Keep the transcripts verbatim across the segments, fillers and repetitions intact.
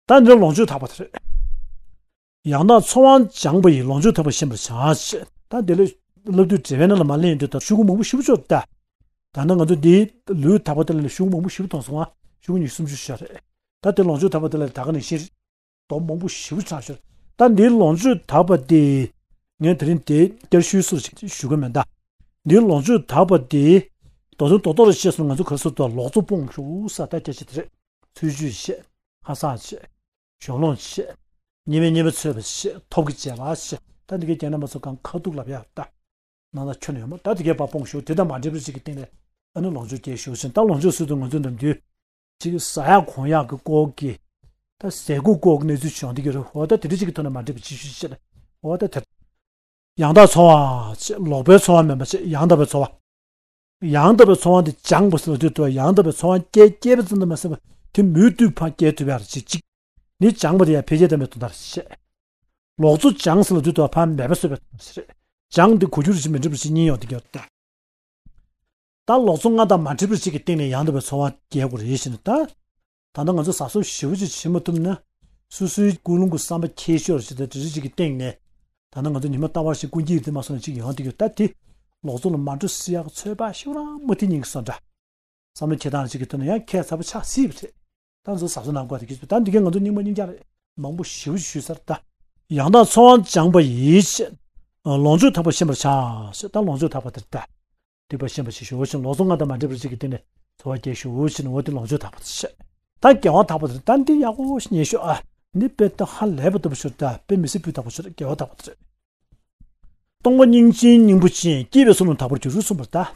ད་འདི་ལོངས་སྤྱོད་དག་པ་དེ་རེད། ཡང་དག་ཚོར་བ་སྦྱངས་པ་ཡིས། ལོངས་སྤྱོད་དག་པ་ཤེས་པར་བྱ། ཞེས། ད་དེ་ལས་བསླབ་དུས་འབྲེལ་བའི་ནང་ལ་མར་ལེན་ཡོང་དུས་ད་ཤོག་གུ་མང་པོ་ཞེ་པོ་ཅིག་ཡོད་རེད་ད། ད་ནི་ང་ཚོ་འདིའི་ལུས་དག་པ་དེ་ལ་ཤོག་གུ་མང་པོ་ཞེ་པོ་མཐོང་སོང་ང་། ཤོག་གུ་ཉི་ཤུ་སུམ་ཅུ་ཞིག་རེད། ད་དེ་ལོངས་སྤྱོད་དག་པ་དེ་ལ་ད་ག་ནང་བཞིན་རེད། དོ་མང་པོ་ཞེ་པོ་ཆགས་ཤོར། ད་འདིའི་ལོངས་སྤྱོད་དག་པ་དེ། ངས་དེ་རིང་དེ་བསྐྱར་ཞུ་སྲོལ་ཞིག་ཞུ་གི་མེད་ད། འདིའི་ལོངས་སྤྱོད་དག་པ་དེ། རྡོག་རྩ་རྡོག་རྡོག་རེ་བཤད་སོང་ང་ཚོ་ག་རེ་ཟེར་དགོས། ལོག་འཚོ་སྤོང་ཤོག་ཟེར་ད་སྐད་ཆ་དེ་རེད། འཚོ་བཅུད་བཤད། ཧ་སག་བཤད། གཞོན་ལོངས་བཤད། གཉིས་མེད་གཉིས་མེད་འཚོལ་བ་བཤད། ཐོབ་ཀྱི་བྱ་བ་བཤད། ད་འདི་གའི་རྒྱན་རྣམ་པ་ཚོ་གང་ཁ་ཐུག་ལབ་ཡག་ད། ནང་ལ་ཁྱོན་ནས་ཡོད་མ་ད་དེ་གའི་བ་སྤོང་ཤོག་དེ་དང་མ་འབྲེལ་བ་ཞིག་གི་སྟེང་ནས་ཨ་ནི་ལོངས་སྤྱོད་སྐྱེ་ཤོག་ཟེར། ད་ལོངས་སྤྱོད་ཟེར་དུས་ང་ཚོ་ནམ་རྒྱུན་ཅིག་ཟ་ཡག་གོན་ཡག་གི་སྐོར་གྱི། ད་ཟས་གོས་སྐོར་གྱི་གནས་ཚུལ་བྱུང་འདི་གི་རེད། འོ་ད་དེ་འདྲ་ཅིག་གི་ཐོག་ནས་མ་འགྲིག་པ་ཅིག་ཞུ་ཤེས་ལ། འོ་ད་དེ། ཡང་དག་ཚོར་བ་ཅེས། ལོག་པའི་ཚོར་བ་མིན་པ་ཅེས། ཡང་དག་པའི་ཚོར་བ། ཡང་དག་པའི་ཚོར་བ་འདི་སྦྱངས་པ་ཟེར་བ་དུས་དུ་ཡང་དག་པའི་ཚོར་བ་སྐྱེ་སྐྱེས་པ་ཙམ་དུ་མ་ཟད་པ་དེ་མུ་མཐུད་ཕར་སྐྱེ་ཐུབ་ཡག་རེད་ཅེས་གཅིག་ནི་སྦྱངས་པ་དེ་ཡང་འཕེལ་རྒྱས་བཏང་བའི་དོན་དག་རེད་ཅེས། ལོག་འཚོ་སྦྱངས་ཟེར་བ་དུས་དུ་ཕར་མེད་པ་བཟོས་པའི་དོན་དག་རེད། སྦྱངས་འདི་གོ་རྒྱུ་རེད་ཅེས་མི་འགྲིག་པ་ཅིག་གཉིས་ཡོང་འདི་ག་རེད་ད། ད་ལོག་འཚོ་ལྔ་དང་མ་འདྲེས་པ་ཞིག་གི་སྟེང་ནས་ཡང་དག་པའི་ཚོར་བ་སྐྱེ་དགོས་རེད་ཟེར་ནས་ད། ད་ལྟ་ང་ཚོ་གཟབ་གཟབ་ཞེ་པོ་ཅིག་བྱེད་མ་ཐུབ་ན། སོ་སོའི་ཀུན་སློང་གི་བསམ་པ་འཁྱེར་ཤོར་ཞིག་དང་དེ་འདྲ་ཅིག་གི་སྟེང་ནས། ད་ལྟ་ང་ཚོ་ཉི་མ་རྟག་པར་ཞིག་ཀུན་སྐྱིད་དེ་མ་སོང་ན་ཅིག་ཡོང་དེ་གི་ད་དེ། ལོག་འཚོ་ལ་མ་འགྲོ་སྲིད་ཡག་ཚོད་དཔག་ཞིག་རང་མ་ཐིག་ཉིན་གི་སོང་འདྲ། བསམ་བློ་འཁྱེར་སྟངས་ཅིག་གི་ཐོག་ནས་ཡང་ཁྱད་མཚར་པོ་ཆགས་སྲིད་པ་རེད། ད་ང་ཚོ་གཟབ་གཟབ་གནང་དགོས་དེ་གི་ད་འདི་གའི་ང་ཚོ་སྙིང་མ་སྙིང་རྒྱ་རེད། མང་པོ་ཞེ་པོ་ཞུས་ཚར་ད། ཡང་དག་ཚོར་བ་སྦྱངས་པ་ཡིས། ལོངས་སྤྱོད་དག་པ་ཤེས་པར་བྱ། ཞེས་ད་ལོངས་སྤྱོད་དག་པ་དེར་ད། སྡིག་པ་ཤེས་པ་ཞིག་ཞུ་བ་བཞིན་ལོག་འཚོ་ལྔ་དང་མ་འདྲེས་པ་ཅིག་གི་སྟེང་ནས་འཚོ་བ་སྐྱེལ་ཤོག་ཞེས་ནས་འོ་དེ་ལོངས་སྤྱོད་དག་པ་དེ་བཤད། ད་དགེ་བ་དག་པ་དེ་ད་འདི་ཡག་པོ་ཞིག་ཉན་ཤོག་ཨ། འདི་དཔེ་ད་ཧ་ལས་པ་ལྟ་བུ་ཞིག་ད་དཔེ་མི་སྲིད་སྤུས་དག་པོ་ཞིག་རེད། དགེ་བ་དག་པ་དེ་རེད། སྟོང་པ་སྙིང་རྗེའི་སྙིང་པོ་ཅན། སྐྱེས་པའི་བསོད་ནམས་དག་པར་འགྱུར་གསུངས་པར་ད།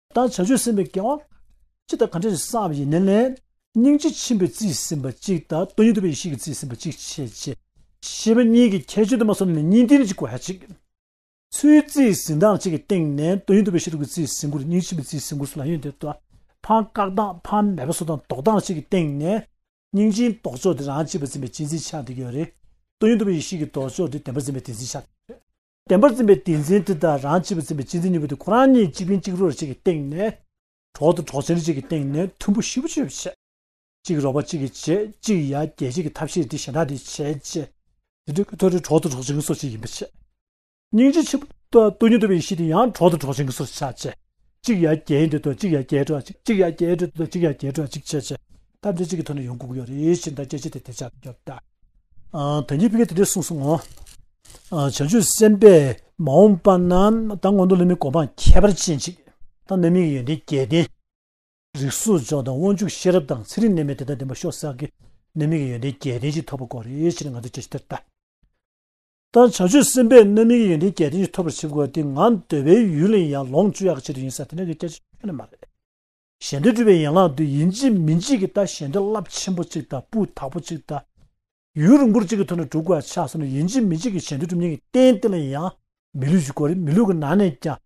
ད་བྱང་ཆུབ་སེམས་དཔའི་དགེ་བ་ཅི་ལྟར་ག་འདྲ་ཞིག་བསགས་པ་ཡིན་ནའི་ལས། སྙིང་རྗེ་ཆེན་པོས་རྩིས་ཟིན་པ་གཅིག་དང་སྟོང་ཉིད་རྟོགས་པའི་ཡེ་ཤེས་ཀྱི་རྩིས་ཟིན་པ་གཅིག་བྱས་རྗེས། ཤེས་པ་གཉིས་ཀྱི་ཁྱད་ཆོས་དུ་མ་སོང་ནས་གཉིས་ལྡན་གཅིག་དགོས་ཡ་གཅིག་ཚུལ་རྩིས་ཟིན་སྟངས་གཅིག་གི་སྟེང་ནས་སྟོང་ཉིད་རྟོགས་པའི་ཤེས་རབ་ཀྱི་རྩིས་ཟིན་དགོས། སྙིང་རྗེ་ཆེན་པོའི་རྩིས་ཟིན་དགོས་ལ་ཡོད་དེ་ལྟ། ཕར་བཀག་སྟངས་ཕར་མེད་པ་བཟོ་སྟངས་ལྡོག་སྟངས་གཅིག་གི་སྟེང་ནས། སྙིང་རྗེའི་ལྡོག་ཕྱོགས་དེ་རང་གཅེས་པར་འཛིན་པའི་གཅེས་འཛིན་ཆགས་བསྡད་ཀྱི་ཡོད་རེད། སྟོང་ཉིད་རྟོགས་པའི་ཡེ་ཤེས་ཀྱི་ལྡོག་ཕྱོགས་དེ་བདེན་པར་འཛིན་པའི་བདེན་འཛིན་ཆགས་བསྡད་ཀྱི་ཡོད་རེད། བདེན་པར་འཛིན་པའི་བདེན་འཛིན་དེ་དང་རང་གཅེས་པར་འཛིན་པའི་གཅེས་འཛིན་གཉིས་པོ་དེ་ཁོ་རང་གཉིས་གཅིག་ཕན་གཅིག་རོགས་གཅིག་གི་སྟེང་ནས། གྲོགས་དང་གྲོགས་ཆེན་གཅིག་གི་སྟེང་ནས་མཐུན་པོ་ཞེ་པོ་ཅིག་ཡོད་པ་བྱས། གཅིག་རོགས་པ་གཅིག་གིས་བྱེད། གཅིག་ཡར་རྒྱས་བྱེད་ཀྱི་ཐབས་ཤེས་དེ་གཞན་དག་དེ་བྱས་བྱས། དེ་འདྲའི་ཐོག་ནས་གྲོགས་དང་གྲོགས་ཆེན་གྱི་སོ་ཅིག་ཡིན་པ་བྱས། སྙིང་རྗེ་ཆེན་པོ་དང་སྟོང་ཉིད་རྟོགས་པའི་ཡེ་ཤེས་དེ་ཡང་གྲོགས་དང་གྲོགས་ཆེན་གྱི་སོ་ཆགས་བྱས། གཅིག་ཡར་རྒྱས་ཡིན་དུས་དང་གཅིག་ཡར་རྒྱས་འགྲོ་བ་གཅིག་གཅིག་ཡར་རྒྱས་འགྲོ་དུས་དང་གཅིག་ཡར་རྒྱས་འགྲོ་བ་གཅིག་བྱས་བྱས། སྟབས་བདེ་གཅིག་གི་ཐོག་ནས་ཡོང་དགོས་ཀྱི་ཡོད་རེད་ཅེས་ད་སྐད་ཆ་དེ་དེ་ཆགས་ཀྱི་ཡོད་ད། ཨ། ད་གིན་ཕ་གིར་དེ་འདྲས་གསུངས་སོང་ངོ་། ཨ། བྱང་ཆུབ་སེམས་དཔས་མ་འོངས་པ་ན་ད་མངོན་མཐོ་ལྷ་མིའི་གོ་འཕང་ཁྱད་པར་ཅན་ཅིག་ད་རྣམ་སྨིན་གྱི་ཡོན་ཏན་བརྒྱད་ལྡན། རིགས་གཟུགས་མཆོག་དང་དབང་ཕྱུག་ཤེས་རབ་དང་ཚེ་རིང་ནད་མེད་བདེ་དང་ལྡན་པ་ཤོག་ཟེར་གི་རྣམ་སྨིན་གྱི་ཡོན་ཏན་བརྒྱད་ལྡན་ཅིག་ཐོབ་པ་དགོས་རེད་ཅེས་ང་ཚོས་སྐད་ཆ་དེར་ལྟ། ད་བྱང་ཆུབ་སེམས་དཔས་རྣམ་སྨིན་གྱི་ཡོན་ཏན་བརྒྱད་ལྡན་ཅིག་ཐོབ་པར་བྱེད་དགོས་པ་དེ་ང་འདོད་པའི་ཡུལ་ལ་ཡང་ལོངས་སྤྱོད་ཡག་ཆེད་དུ་ཡིན་ཟེར་དེ་འདྲ་གི་སྐད་ཆ་ཁྱོན་ནས་མ་རེད། གཞན་དོན་སྒྲུབ་པའི་ཡན་ལག་ཏུ་ཡིན་གཅིག་མིན་གཅིག་གི་ད་གཞན་དོན་རླབས་ཆེན་པོ་གཅིག་དང་སྤུས་དག་པོ་གཅིག་དང་། ཡུན་རིང་པོར་གཅིག་གི་ཐོག་ནས་སྒྲུབ་དགོས་པ་ཆགས་སོང་ན་ཡིན་གཅིག་མིན་གཅིག་གི་གཞན་དོན་སྒྲུབ་མཁན་གྱི་རྟེན་དེ་ལ་ཡང་མི་ལུས་ཅིག་དགོས་རེད། མི་ལུས་ཀྱི་ནང་ནས་ཀྱང་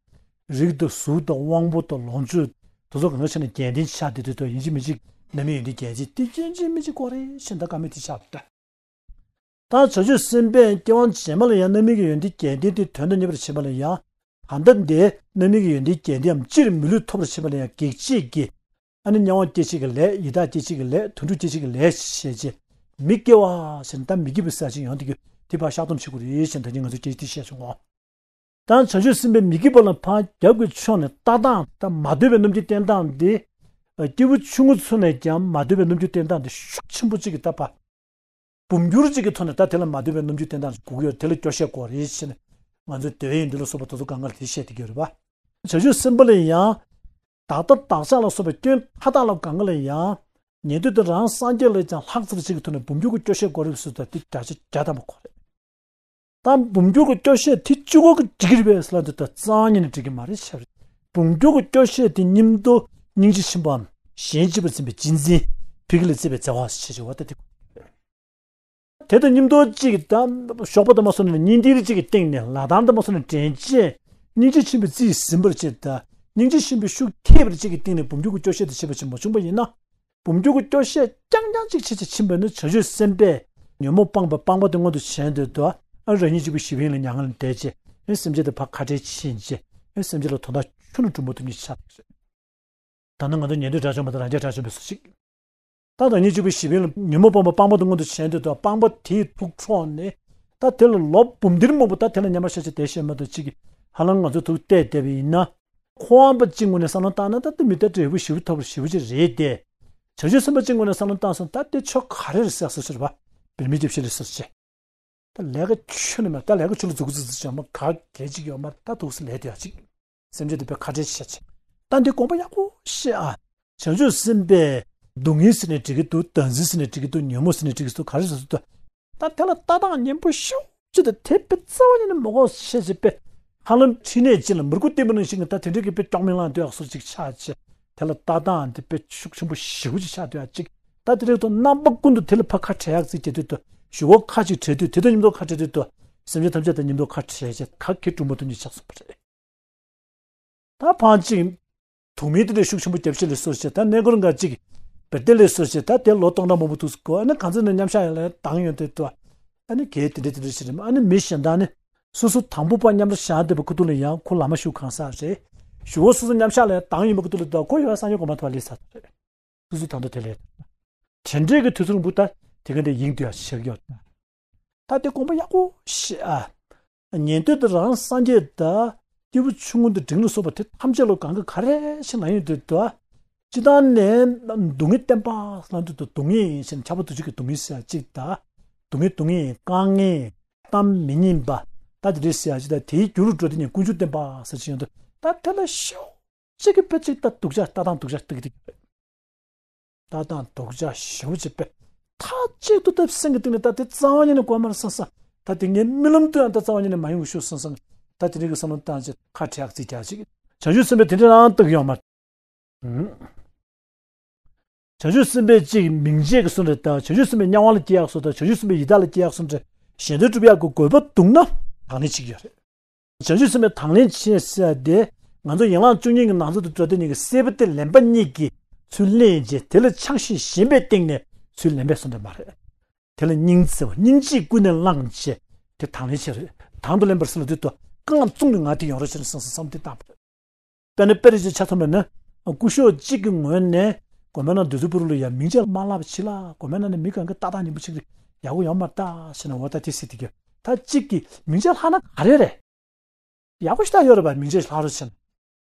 རིགས་དང་གཟུགས་དང་དབང་པོ་དང་ལོངས་སྤྱོད་དེ་ཚོ་གང་ག་ཆ་ནས་རྒྱལ་ལྡན་ཆགས་བསྡད་དུས་ད་ཡིན་གཅིག་མིན་གཅིག་རྣམ་སྨིན་ཡོན་ཏན་རྒྱལ་མཚན་དེ་ཡིན་གཅིག་མིན་གཅིག་དགོས་རེད་ཞེས་ད་བཀའ་མོལ་དེ་ཆགས་འདུག་ད་བྱང་ཆུབ་སེམས་དཔས་སྐྱེ་བ་རྗེས་མ་ལ་ཡང་རྣམ་སྨིན་གྱི་ཡོན་ཏན་བརྒྱད་ལྡན་དེ་དོན་དུ་གཉེར་བར་བྱེད་པ་ལ་ཡང་། གང་ལྟར་འདིའི་རྣམ་སྨིན་གྱི་ཡོན་ཏན་བརྒྱད་ལྡནའམ་སྤྱིར་མི་ལུས་ཐོབ་པར་བྱེད་པ་ལ་ཡང་གེགས་བྱེད་ཀྱི། ཨ་ནི་དམྱལ་བ་སྐྱེ་བྱེད་ཀྱི་ལས། ཡི་དྭགས་སྐྱེ་བྱེད་ཀྱི་ལས། དུད་འགྲོ་སྐྱེ་བྱེད་ཀྱི་ལས་ཞེས་བྱས། མི་སྐྱེ་བ་ཟེར་ན་ད་མི་སྐྱེ་བའི་ས་ཅིག་ཡོང་དུས་ཀྱི་དེ་ཕར་བཤགས་སྡོམ་བྱེད་དགོས་རེད་ཞེས་ད་གིན་ང་ཚོས་སྐད་ཆ་དེ་བཤད་བྱུང་ངོ་། ད་བྱང་ཆུབ་སེམས་དཔས་མི་སྐྱེ་བ་ལ་ཕར་རྒྱབ་ཀྱི་ཕྱོགས་ནས་ལྟ་སྟངས་ད་མ་འདོད་པའི་རྣམ་འགྱུར་བསྟན་སྟངས་འདི། སྐྱེས་བུ་ཆུང་ངུ་ཚོ་ནས་ཀྱང་མ་འདོད་པའི་རྣམ་འགྱུར་བསྟན་སྟངས་འདི་ཤུགས་ཆེན་པོ་གཅིག་གིས་ད་ཕར། འབུམ་འགྱུར་གཅིག་གི་ཐོག་ནས་ད་དེ་ལ་མ་འདོད་པའི་རྣམ་འགྱུར་བསྟན་སྟངས་དགོས་ཀྱི་ཡོད་དེ་ལ་སྐྱོ་ཤས་དགོས་རེད་ཟེར་ནས་ང་ཚོས་འདོད་ཡོན་འདི་ལ་སོགས་པ་དེ་ཚོ་གང་ག་ལ་དེ་བཤད་བསྡད་ཀྱི་ཡོད་རེད་པ། བྱང་ཆུབ་སེམས་དཔའ་ལ་ཡང་། བདག་ལྟ་བདག་ཅག་ལ་སོགས་པའི་སྐྱོན་མཐའ་དག་ལ་གང་ག་ལ་ཡང་། ཉན་ཐོས་དེ་རང་སངས་རྒྱས་ལས་ཀྱང་ལྷག་ཙམ་ཞིག་གི་ཐོག་ནས་འབུམ་འགྱུར་གྱི་སྐྱོ་ཤས་དགོས་རེད་ཟེར་ད་དེ་བརྒྱ་ཆ་བརྒྱ་ཐམ་པ་དགོས་རེད། ད་འབུམ་འགྱུར་གྱི་སྐྱོ་ཤས་དེ་གཅིག་པོ་གི་འགྲིག་གི་རེད་པས་ལབ་དུས་ད་རྩ་བ་ཉིད་ནས་འགྲིག་གི་མ་རེད་ཤག་རེད། འབུམ་འགྱུར་གྱི་སྐྱོ་ཤས་དེ་མཉམ་དུ་སྙིང་རྗེ་ཆེན་པོའམ་གཞན་གཅེས་པར་འཛིན་པའི་གཅེས་འཛིན་ཕ་གི་ལ་བརྩེ་བའི་བརྩེ་བ་ཞེས་བྱ་བ་ད་དེ། དེ་དང་མཉམ་དུ་གཅིག་ད་ཞོགས་པ་དང་མ་སོང་ནས་གཉིད་འདི་རིགས་གཅིག་གི་སྟེང་ནས་ལ་དྭགས་དང་མ་སོང་ནས་དྲན་ཅན་སྙིང་རྗེ་ཆེན་པོའི་རྩིས་ཟིན་པར་བྱེད་ད་སྙིང་རྗེ་ཆེན་པོའི་ཤུགས་ཐེབས་པར་གཅིག་གི་སྟེང་ནས་འབུམ་འགྱུར་གྱི་སྐྱོ་ཤས་དེ་བྱེད་པ་ཅིག་མ་བྱུང་པ་ཡིན་ན། འབུམ་འགྱུར་གྱི་སྐྱོ་ཤས་རྐྱང་རྐྱང་གཅིག་བྱེད་ཅིག་ཕྱིན་པ་ནི་བྱང་ཆུབ་སེམས་དཔས་ཉོན་མོངས་སྤངས་པའི་སྤངས་པ་དེ་མངོན་དུ་བྱས་འདོད་དོ། ཨ་རང་ཉིད་གཅིག་པུ་ཞི་བའི་ཡུལ་ལ་མྱ་ངན་ལས་འདས་ཅེས་ཨེ་སེམས་ཅན་དེ་ཕར་ཁ་བྲལ་ཕྱིན་ཅེས་ཨེ་སེམས་ཅན་ལ་དོན་དག་ཁྱོན་ནས་སྒྲུབ་མ་ཐུབ་མཁན་ཆགས་པ་རེད། ད་ནི་ང་ཚོ་ཉན་ཐོས་དགྲ་བཅོམ་པ་དང་རང་རྒྱལ་དགྲ་བཅོམ་པའི་སོ་ཞིག་ད་བདག་ཉིད་གཅིག་པུ་གཞི་དཔལ་ལ་ཉོན་མོངས་སྤངས་པ་སྤངས་པ་དང་མངོན་དུ་བྱས་འདུག་ཏོ། སྤངས་པ་དེའི་ཐུགས་འཕྲོག་ནས་ད་དེ་ལ་ལོ་འབུམ་སྡེ་མང་པོ་ད་དེ་ལ་མཉམ་པར་བཞག་བྱས་བསྡད་ཤེས་མ་གཏོགས་གཅིག་གིས་ཧ་ལམ་ང་ཚོ་ཐུགས་གཏད་བསྡད་པ་ཡིན་ན། ཁོ་ཨམ་པ་གཅིག་ངོས་ནས་བསམ་བློ་བཏང་ན་ད་ལྟ་མི་ལྟ་འབྲས་བུ་ཞེ་པོ་ཐོབ་པ་ཞེ་པོ་ཅིག་རེད་དེ། བྱང་ཆུབ་སེམས་དཔའ་གཅིག་ངོས་ནས་བསམ་བློ་བཏང་སོང་ད་དེ་ཆོ་ག་རེ་རེད་ཟེར་སོ་ཞེས་པ། བེར་མིག་ལྟེབ་ཤེལ་ལས་སོ་ཞེས། ད་ལས་ཀ་ཆོ་ནི་མ་ད་ལས་ཀ་ཆོ་ལ་འཛུགས་འཛུགས་འཛུགས་བྱས་མ་ག་གལ་ཅིག་ཡོད་མ་ད་ཐུགས་སུ་ལས་དེ་ཡ་ཅིག་སེམས་ཅན་དེ་པའི་ཁ་བྲལ་ཤེས་ཆེ། ད་འདི་དགོངས་པ་ཡག་པོ་ཤེས་ཨ། བྱང་ཆུབ་སེམས་དཔའི་སྡུག་བསྔལ་ཟེར་ནས་འགྲིག་གི་འདུག་བདག་འཛིན་ཟེར་ནས་འགྲིག་གི་འདུག་ཉོན་མོངས་ཟེར་ནས་འགྲིག་གི་འདུག་ག་རེ་ཟེར་འདུག་ད་དེ་ལ་ལྟ་སྟངས་ངན་པོ་ཤོག་ཅི་ད་དེ་པའི་རྩ་བ་ཉིད་ནས་མ་གོ་ཤེས་བྱེད་པའི་ཧ་ལམ་ཕྲིན་ལས་ཅན་ལ་མི་རྒོད་ལྟད་མོ་ནང་བཞིན་གྱི་ད་དེ་འདྲའི་གི་པའི་ཀྱོག་མིང་ལངས་འདོད་ཡག་སོ་ཅིག་ཆགས་ཆེ། དེ་ལ་ལྟ་སྟངས་དེ་པའི་ཤུགས་ཆེན་པོ་ཞེ་པོ་ཅིག་ཆགས་འདོད་ཡག་ཅིག་ད་དེ་རེད་དོ་རྣམ་པ་ཀུན་ཏུ་དེ་ལ་ཕ་ཁ་བྲལ་ཡག་ཅིག་བྱེད་འདོད་དོ་ཞུ་བོ་ཁ་ཅིག་བྲལ་འདོད་དེ་དོ་ཉིན་ཐོ་ཁ་བྲལ་འདོད་དོ་སེམས་ཅན་ཐམས་ཅད་དང་ཉིན་ཐོ་ཁ་བྲལ་བྱེད་ཁ་ཁེ་གྲུང་པོ་དོན་གྱི་ཆགས་སོང་བ་རེད། ད་ཕང་གཅིག་དུག་མིན་དེ་འདྲའི་ཤུགས་ཆེན་པོ་རྒྱབ་ཤེས་ལས་སོ་ཞེས་ད་གནས་སྐོར་འགའ་གཅིག་བེར་ཏེ་ལས་སོ་ཞེས་ད་དེ་ལོ་སྟོང་ཕྲག་མང་པོ་འདུག་གོ་ཨ་ནི་གང་ཚེ་ནས་མཉམ་བཞག་ཡང་ལས་དང་ཡོང་དེ་ཏོ། ཨ་ནི་གལ་དེ་འདྲ་དེ་འདྲ་ཞིག་རེད་མ་ཨ་ནི་མི་གཞན་དག་ནི་སོ་སོ་དང་པོ་པ་མཉམ་དུ་བཞག་བསྡད་པའི་ཁུ་ཐུག་ལ་ཡང་ཁོ་ལ་མ་ཞུགས་གང་ཟག་རེད། ཞུ་བོ་སོ་སོ་མཉམ་བཞག་ལ་ཡང་དང་ཡོང་པའི་ཁུ་ཐུག་ལ་ཏོ་ཁོ་ཡོད་སང་ཉིན་གོ་མ་ཐོག་ལས་ས་རེད། སོ་སོ་དང་དུ་དེ་ལས། དེ་འདྲའི་གི་དུས་ཚོད་རིང་པོ་ད་དེ་ག་འདྲའི་ཡིན་དུས་ཡང་ཤེས་ཡོད། ད་དེ་དགོངས་པ་ཡག་པོ་ཤེས་ཨ། ཉན་ཐོས་དང་རང་སངས་རྒྱས་དང་སྐྱེས་བུ་ཆུང་ངུ་དང་འབྲིང་ལ་སོགས་པ་དེ་ཐམས་ཅད་ལ་གང་ག་ག་རེ་ཞིག་ལ་ཡོད་དུས་ད། སྤྱི་བཏང་ནས་སྡུག་བསྔལ་བསྟན་པ་ལ་འདུག་ཏུ་སྡུག་བསྔལ་ཡིན་ཞེས་ཁྱབ་པ་དུ་ཅིག་གི་སྡུག་བསྔལ་ཟེར་ཡ་གཅིག་ད། སྡུག་བསྔལ་སྡུག་བསྔལ་ཡིན་དཀའ་ངལ་གཏམ་མི་སྙན་པ་ད་དེ་འདྲའི་ཟེར་ཡ་གཅིག་ད་དེའི་རྒྱུ་རུ་འགྲོ་དེ་ཉིད་ཀུན་འབྱུང་བསྟན་པ་ཟེར་ཞིག་ཡོད་དུ་ད་དེ་ལ་ཤོག་གཅིག་གི་དཔེ་གཅིག་ལྟ་སྡུག་ཅག་ལྟ་སྟངས་སྡུག་ཅག་ལྟ་གི་ལྟ་སྟངས་སྡུག་ཅག་ཞེ་པོ་ཅིག་དཔེ་མཐའ་གཅིག་ཏུ་ལྟ་སེང་གི་སྟེང་ནས་ལྟ་དེ་རྩ་བ་ཉིད་ནས་དགོས་མ་རེད་བསམ་བསམ་ད་དེ་ངའི་རྨི་ལམ་དུ་ཡང་ད་རྩ་བ་ཉིད་ནས་མ་ཡོང་གི་ཤོག་བསམ་བསམ་ད་དེ་རིང་གི་བསམ་བློ་བཏང་ཅིག་ཁ་བྲལ་ཡག་རྩིས་རྒྱག་ཅིག་བྱང་ཆུབ་སེམས་དཔའི་དེ་འདྲ་རང་ལྟ་གི་ཡོང་མ་རེད། བྱང་ཆུབ་སེམས་དཔའི་གཅིག་མིང་བརྗོད་ཀྱི་གསུང་རེད་ད་བྱང་ཆུབ་སེམས་དཔའི་དམྱལ་བ་ལ་སྐྱེ་ཡག་གསུང་དང་བྱང་ཆུབ་སེམས་དཔའི་ཡི་དྭགས་ལ་སྐྱེ་ཡག་གསུང་རེད་གཞན་དོན་སྒྲུབ་ཡག་གི་དགོས་པ་འདུག་ན་དང་ལེན་བྱེད་ཀྱི་ཡོད་རེད། བྱང་ཆུབ་སེམས་དཔའི་དང་ལེན་བྱེད་ཟེར་ཡ་དེ་ང་ཚོ་ཡན་ལག་བཅུ་གཉིས་ཀྱི་ནང་ཚན་དུ་འགྲོ་དེ་ཉིད་ཀྱི་སྲེད་པ་སྟེ་ལེན་པ་གཉིས་ཀྱི་ཚུལ་ལེན་བྱེད་དེ་ལ་ཆགས་ཤིང་ཞེན་པའི་སྟེང་ནས་ཚུལ་ལེན་པའི་གསུང་འདྲ་མ་རེད། དེ་ལ་སྙིང་བརྩེ་བ་སྙིང་རྗེ་ཀུན་ནས་བླངས་བྱས་དེ་དང་ལེན་བྱེད་རེད། དང་དུ་ལེན་པར་སེམས་ལ་དུས་དུ་རྐང་བཙུགས་ནས་ང་དེ་ཡོང་རོགས་བྱེད་ན་བསམ་བསམ་བསམ་དེ་བཏང་བ་རེད། དཔེར་ན་དཔེ་རེ་ཅིག་ཆ་མཚོན་པ་ན། སྐུ་ཞབས་གཅིག་གི་ངོས་ནས་དགོན་པ་ནང་བདུད་རྩི་ཕུ་རུ་ལ་ཡང་མིང་ཆད་མ་ལབ་བྱེད་ལ་དགོན་པ་ནང་ནས་མི་གང་གི་ལྟ་སྟངས་ཉིན་པོ་ཅིག་རེད་ཡག་པོ་ཡོང་མ་ལྟ་ཞེ་ན་འོ་ད་དེ་སྲིད་དེ་གི་ད་གཅིག་གི་མིང་ཆད་ལྷག་ན་ག་རེ་རེད། ཡག་པོ་ཞེ་དྲག་ཡོད་རེད་པ་མིང་ཆད་ལྷག་རོགས་བྱེད་ན།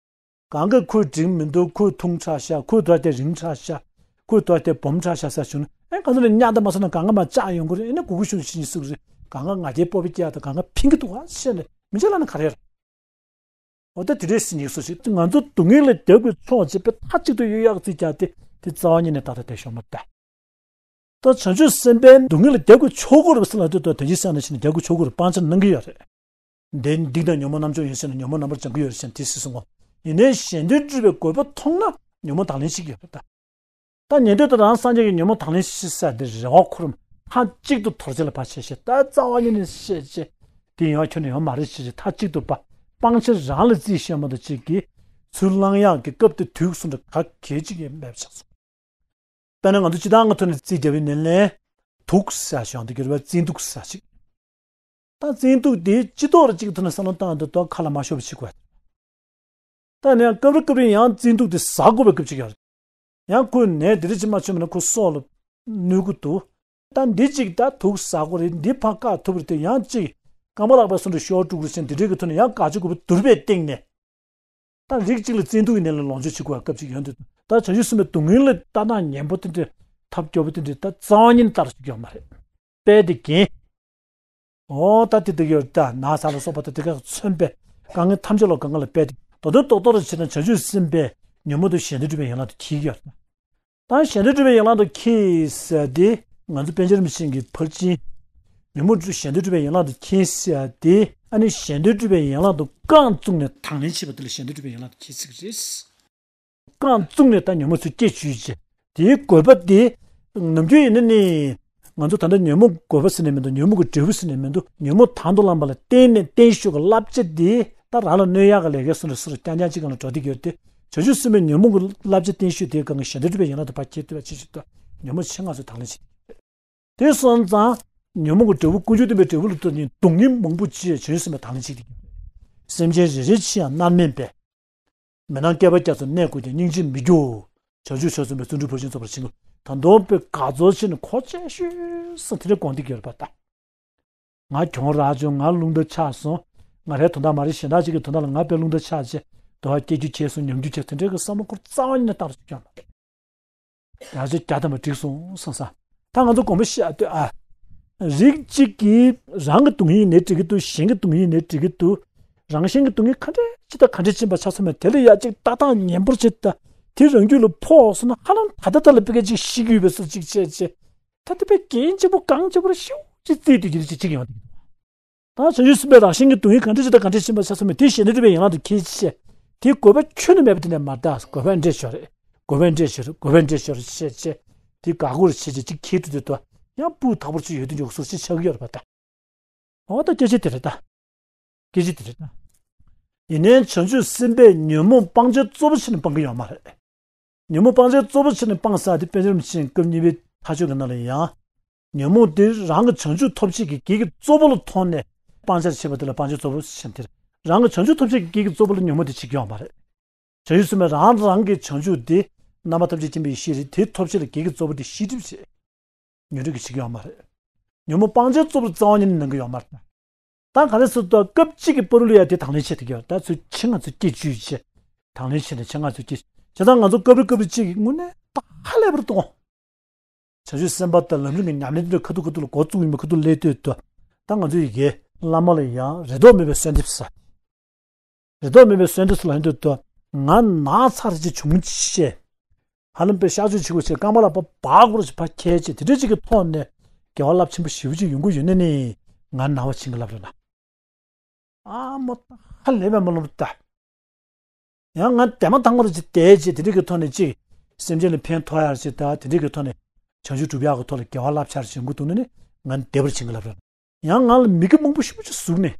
གང་གི་ཁོས་འགྲིག་མི་འདུག་ཁོས་ཐུང་དྲགས་ཤག་ཁོས་དོར་ཏེ་རིང་དྲགས་ཤག་ཁོས་དོར་ཏེ་སྦོམ་དྲགས་ཤག་ཟེར་བྱུང་ན་ཨེ་གང་ཚོ་ནས་གཉའ་ད་མ་སོང་ན་གང་ག་མ་བཅག་ཡོང་གི་རེད་ཨེ་ན་གུ་གུ་ཤུ་ཤི་ཉི་སུ་རེད་གང་ག་ང་རྒྱལ་སྤོབས་པའི་སྐྱེ་ཡག་ད་གང་ག་ཕིང་གི་འདུག་ཨ་ཤེས་ནས་མི་ཆད་ལ་ན་ག་རེ་རེད། འོ་ད་དེ་འདྲའི་སྲིད་ཉིག་སོ་ཞིག་ང་ཚོ་སྡུག་བསྔལ་ལ་རྒྱབ་ཀྱི་ཕྱོགས་བྱེད་པའི་མཐའ་གཅིག་ཏུ་གཡོལ་ཡག་རྩིས་རྒྱག་སྟེ་དེ་རྩ་བ་ཉིད་ནས་ཏག་ཏག་བསྡད་ཤོག་མ་ལྟ། ད་བྱང་ཆུབ་སེམས་དཔའི་སྡུག་བསྔལ་ལ་རྒྱབ་ཀྱི་ཕྱོགས་སྒོ་རེད་ཟེར་ལ་དེ་ད་དོན་གྱི་སེམས་ནང་བཞིན་རྒྱབ་ཀྱི་ཕྱོགས་སྒོ་རེད་སྤང་བྱ་གནང་གི་ཡོད་རེད། འདི་སྡིག་དང་ཉོན་མོངས་རྣམ་སྦྱོང་ཡིན་ཟེར་ན་ཉོན་མོངས་རྣམ་པར་སྦྱང་གི་ཡོད་རེད་ཟེར་ན་དེ་སྲིད་སོང་ངོ་། ཡིན་ནའི་གཞན་དོན་སྒྲུབ་པའི་དགོས་པ་མཐོང་ན་ཉོན་མོངས་དང་ལེན་བྱེད་ཀྱི་ཡོད་རེད་ད། ད་ཉན་ཐོས་དང་རང་སངས་རྒྱས་ཀྱི་ཉོན་མོངས་དང་ལེན་ཤེས་ས་དེ་རེ་བ་འཁོར་མཐའ་གཅིག་ཏུ་དོར་བྱེད་ལ་ཕར་བྱས་ཤེས་ད་རྩ་བ་ཉིད་ནས་ཤེས་བྱེད་དེ་ཡོང་ཁྱོན་ནས་ཡོང་མ་རེད་ཤེས་བྱེད་མཐའ་གཅིག་ཏུ་པ་སྤང་བྱ་རང་ལ་རྩིས་ཤེས་མ་གཏོགས་གཅིག་གིས་ཚུར་བླང་ཡག་གི་སྐབས་དེ་དུས་སུ་འདྲ་ག་གལ་གཅིག་ཡང་མེད་པ་ཆགས་སོང་། དཔེར་ན་ང་ཚོ་སྤྱི་བཏང་གི་ཐོག་ནས་རྩིས་རྒྱབ་པའི་ནས་ལན་དུག་ཟ་ཞོང་དུ་གྱུར་བ་རྩིས་འདུག་ཟ་ཞིག་ད་རྩིས་འདུག་དེ་སྤྱི་ཐོག་ར་གཅིག་གི་ཐོག་ནས་བསམ་བློ་བཏང་དུ་ཐོག་ཁ་ལ་མ་ཤོར་བ་བྱེད་དགོས། ད་ནས་སྐབས་རེ་སྐབས་རེ་ཡང་རྩིས་འདུག་དེ་ཟ་དགོས་པའི་སྐབས་ཅིག་ཡོད་རེད། ཡང་ཁོས་ནས་དེ་རིགས་ཅིག་མ་བྱུང་བ་ན་ཁོ་སྲོག་ལ་གནོད་ཀྱི་འདུག་ད་འདི་གཅིག་ད་དུག་ཟ་དགོས་རེད་འདི་ཕར་བཀག་ཐུབ་རེད་དེ་ཡང་གཅིག་རྐང་པ་ལག་པའི་སོ་འདྲ་ཤོར་དཀྲུག་རེད་ཟེར་འདི་འདྲའི་གི་ཐོག་ནས་ཡང་དགག་བྱ་དགོས་པ་བསྡུར་བའི་སྟེང་ནས། ད་རིགས་གཅིག་ལ་བཙན་དུག་ཡིན་ནའི་ལ་ལོངས་སྤྱོད་བྱེད་དགོས་པ་སྐབས་གཅིག་ཡོང་དུས་ད་བྱང་ཆུབ་སེམས་དཔའི་སྡུག་བསྔལ་ལ་ལྟ་སྟངས་ངན་པོ་དེ་འདྲའི་ཐབས་སྐྱོ་པོ་དེ་འདྲའི་ད་རྩ་བ་ཉིད་ནས་ལྟ་རུ་བཅུག་ཡོད་མ་རེད། དཔེ་དེ་རྒན། འོ་ད་དེ་དག་ཡོད་ད་ན་ཚ་ལ་སོགས་པ་དང་དེ་ག་མཚོན་པའི་དཀའ་ངལ་ཐམས་ཅད་ལ་དཀའ་ངལ་ལ་དཔེ་དེ་མདོ་དོན་རྡོག་རྡོག་རུ་བྱས་ན་བྱང་ཆུབ་སེམས་དཔའི་ཉོན་མོངས་དང་གཞན་དོན་སྒྲུབ་པའི་ཡན་ལག་ཏུ་འཁྱེར་གྱི་ཡོད་རེད། ད་གཞན་དོན་སྒྲུབ་པའི་ཡན་ལག་ཏུ་འཁྱེར་ཟེར་དེ་ང་ཚོ་པཎ་ཆེན་རིན་པོ་ཆེ་གི་ཕར་ཕྱིན། ཉོན་མོངས་གཞན་དོན་སྒྲུབ་པའི་ཡན་ལག་ཏུ་འཁྱེར་ཟེར་དེ་ཨ་ནི་གཞན་དོན་སྒྲུབ་པའི་ཡན་ལག་ཏུ་རྐང་བཙུགས་ནས་དང་ལེན་བྱེད་པ་དེ་ལ་གཞན་དོན་སྒྲུབ་པའི་ཡན་ལག་ཏུ་འཁྱེར་ཚིག་རེད། རྐང་བཙུགས་ནས་ད་ཉོན་མོངས་ཚུར་སྐྱེ་བཅུག་བྱས་དེའི་དགོས་པ་དེ་ནམ་རྒྱུན་ཡིན་ན་ནི། ང་ཚོ་ད་ལྟ་ཉོན་མོངས་དགོས་པ་ཟེར་ནས་མི་འདུག་ཉོན་མོངས་ཀྱི་འབྲས་བུ་ཟེར་ནས་མི་འདུག་ཉོན་མོངས་དང་དུ་བླངས་པ་ལ་བརྟེན་ནས་བརྟན་བཞུགས་ཀྱི་བསླབ་བྱ་འདི་ད་རང་ལ་གནོད་ཡག་གི་ལས་ཀའི་སོ་འདྲ་སོ་འདྲ་རྐྱང་རྐྱང་གཅིག་སྒང་ལ་འགྲོ་བསྡད་ཀྱི་ཡོད་དེ། བྱང་ཆུབ་སེམས་དཔའི་ཉོན་མོངས་ཀྱི་བསླབ་བྱ་བརྟན་བཞུགས་དེའི་སྒང་གི་གཞན་དོན་སྒྲུབ་པའི་ཡན་ལག་ཏུ་ཕར་འཁྱེར་ཐུབ་པ་ཅིག་ཅིག་ཏུ་ཉོན་མོངས་ཆེད་མངགས་སུ་དང་ལེན་བྱེད་ཀྱི་ཡོད། དེ་སོང་ཙང་ཉོན་མོངས་ཀྱི་འབྲས་བུ་ཀུན་འབྱུང་བདེན་པའི་འབྲས་བུ་ལ་ལྟོས་ནས་སྡུག་བསྔལ་མང་པོ་ཅིག་བྱང་ཆུབ་སེམས་དཔའི་དང་ལེན་བྱེད་ཀྱི་ཡོད། སེམས་ཅན་རེ་རེ་ཕྱིར་ཡང་མནར་མེད་པའི། མི་སྣང་བསྐལ་པ་བརྒྱ་དང་གནས་དགུ་ཀྱང་སྙིང་རྗེ་མི་སྐྱོ། བྱང་ཆུབ་མཆོག་འཛིན་པའི་བརྩོན་འགྲུས་ཕར་ཕྱིན་རྫོགས་པར་བྱིན་གྱིས་ ད་དུང་དཔེ་དགའ་ཚོར་བྱས་ནས་གོ་ཆེ་ཤོས་སུ་དེ་འདྲ་དགོངས་ཏེ་གྱུར་པ་ད། ང་གྱོང་རག་བྱུང་། ང་རླུང་རྟ་ཆག་སོང་། ང་རའི་དོན་དག་མ་རེད། གཞན་དག་ཅིག་གི་དོན་དག་ལ་ང་དཔེ་རླུང་རྟ་ཆག་བྱས། དོ་བ་སྐྱེ་རྒྱུ་བྱས་སོང་། ཉམས་རྒྱུ་བྱས། དེ་འདྲའི་གི་བསམ་བློ་ཁོ་རྩ་བ་ཉིད་ནས་བཏང་རྒྱུ་ཡོད་མ་རེད། ཡང་ཅིག་བརྒྱ་ཐམ་པ་འགྲིག་སོང་བསམ་ས། ད་ང་ཚོ་དགོངས་པ་བཞེས་ཨ་ལྟོས་ཨ། རིགས་གཅིག་གིས་རང་གི་སྡུག་བསྔལ་ནི་འགྲིག་གི་འདུག་གཞན་གྱི་སྡུག་བསྔལ་ནི་འགྲིག་གི་འདུག་རང་གཞན་གྱི་སྡུག་བསྔལ་ག་འདྲ་ཅིག་དང་ག་འདྲ་ཕྱིན་པ་ཆགས་སོང་མེད། དེ་ལ་ཡ་གཅིག་ལྟ་སྟངས་ཉན་པོར་བྱེད་ད། དེ་རང་རྒྱུད་ལ་ཕོག་སོང་ན་ཧ་ལམ་ད་ལྟ་ད་ལ་དཔེ་སྐད་ཅིག་ཤི་རྒྱུ་ཡོད་པའི་སུ་གཅིག་བྱས་བྱས། ད་ལྟ་དཔེ་གན་གཅིག་པོ་གང་གཅིག་པོར་ཤིའུ་ཅིག་བརྩིས་དུས་ཀྱི་ཅིག་ཅིག་ཡོང་བསྡད་ཀྱི་འདུག་ད་བྱང་ཆུབ་སེམས་དཔའི་རང་བཞིན་གྱི་སྡུག་བསྔལ་གང་འདྲ་ཅིག་དང་གང་འདྲ་ཕྱིན་པ་ཆགས་སོང་མེད། དེ་ཞེ་ནས་སྒྲིབ་པའི་ཡན་ལག་ཏུ་ཁྱེར་བྱས། དེའི་དགོས་པ་ཁྱོན་ནས་མེད་པ་དེ་ནས་མ་ད་དགོས་པ་འདྲེས་ཤོར་རེད། དགོས་པ་འདྲེས་ཤོར་རེད། དགོས་པ་འདྲེས་ཤོར་རེད་བྱས་བྱས། དེ་དགའ་གུར་བྱས་བྱས་ཅིག་ཁྱེར་དུས་དུས་དུ་ཡང་སྤུ་དག་པོར་ཅིག་ཡོད་དུས་འཇོག་སོར་ཅིག་ཆགས་ཀྱི་ཡོད་རེད་པ་ད། འོ་ད་སྐད་ཆ་དེ་རེད་ད། སྐད་ཆ་དེ་རེད་ད། ཡིན་ནའི་བྱང་ཆུབ་སེམས་དཔས་ཉོན་མོངས་སྤང་བྱའི་གཙོ་བོ་བྱས་ནས་སྤང་གི་ཡོད་མ་རེད། ཉོན་མོངས་སྤང་བྱའི་གཙོ་བོ་བྱས་ནས་སྤངས་ས་དེ་པཎ་ཆེན་རིན་པོ་ཆེས་སྐབས་གཉིས་པའི་མཐའ་དཔྱོད་ཀྱི་ནང་ལ་ཡང་། ཉོན་མོངས་དེ་རང་གི་བྱང་ཆུབ་ཐོབ་བྱེད་ཀྱི་གེགས་ཀྱི་གཙོ་བོ་ལ་མཐོང་ནས་སྤང་བྱར་བྱེད་པ་དེ་ལ་སྤང་བྱའི་གཙོ་བོ་ཞེས་ཟེར། རང་གི་བྱང་ཆུབ་ཐོབ་བྱེད་ཀྱི་གེགས་ཀྱི་གཙོ་བོ་ལ་ཉོན་མོངས་དེ་བྱེད་ཀྱི་ཡོད་མ་རེད། བྱང་ཆུབ་སེམས་དཔས་རང་རང་གི་བྱང་ཆུབ་དེ་རྣམ་པ་ཐམས་ཅད་མཁྱེན་པའི་ཡེ་ཤེས་རེད། དེ་ཐོབ་བྱེད་ལ་གེགས་ཀྱི་གཙོ་བོ་དེ་ཤེས་སྒྲིབ་བྱེད། ཉོན་སྒྲིབ་ཀྱིས་བྱེད་ཀྱི་ཡོད་མ་རེད། ཉོན་མོངས་སྤང་བྱའི་གཙོ་བོར་རྩ་བ་ཉིད་ནས་གནང་གི་ཡོད་མ་རེད། ད་ག་རེ་ཟེར་ཏོ་སྐབས་གཅིག་གི་བར་ལ་ཡ་དེ་དང་ལེན་བྱེད་ཐུབ་ཀྱི་ཡོད། ད་ཚུར་ཆེད་མངགས་ཚུར་སྐྱེ་བཅུག་བྱས། དང་ལེན་བྱས་ནས་ཆེད་མངགས་ཚུར་སྐྱེ། བྱས་ཙང་ང་ཚོ་སྐབས་རེ་སྐབས་རེ་གཅིག་གི་དངོས་གནས་ད་ཧ་ལས་པར་གཏོང་། བྱང་ཆུབ་སེམས་དཔའ་དང་ལམ་རིམ་གྱི་ཉམས་ལེན་དེ་ཁ་ཐུག་ཁ་ཐུག་ལ་འགོ་བཙུགས་ཡིན་པ་ཁ་ཐུག་སླེབས་དུས་དུ། ད་ང་ཚོ་ཡི་གེ་བླ་མ་ལ་ཡང་རེ་དོགས་མེད་པའི་གསོལ་འདེབས་ཟེར། རེ་དོགས་མེད་པའི་གསོལ་འདེབས་ལ་ཡིན་དུས་དུ། ང་ན་ཚར་ཅིག་བྱུང་ཆེ། ཧ་ལམ་པའི་གཤག་བཅོས་བྱེད་དགོས་ཆེ། རྐང་པ་ལག་པ་སྦར་དགོས་ཆེ་ཕར་འཁྱེར་ཆེ། དེ་འདྲ་ཅིག་གི་ཐོག་ནས་དགེ་བ་རླབས་ཆེན་པོ་ཞེ་པོ་ཅིག་ཡོང་གི་ཡོད་ན་ནི། ང་ན་བ་བྱིན་གྱིས་བརླབས་རེད་ན། ཨ་མོ་ད་ཧ་ལས་པའི་མ་ལོབ་ད། ཡང་ང་དེ་མ་ཐང་མར་ཅིག་བསྡད་ཅེས་དེ་འདྲ་གི་ཐོག་ནས་ཅིག་སེམས་ཅན་ལ་ཕན་ཐོགས་ཡར་ཅིག་ད་དེ་འདྲ་གི་ཐོག་ནས་བྱང་ཆུབ་སྒྲུབ་ཡག་གི་ཐོག་ལ་དགེ་བ་རླབས་ཆེར་བྱེད་དགོས་འདུག་ན་ནི། ང་བདེ་བར་བྱིན་གྱིས་བརླབས་རེད། ཡང་ང་ལ་མི་དགེ་མང་པོ་ཞེ་པོ་ཅིག་ཟུག་ནས།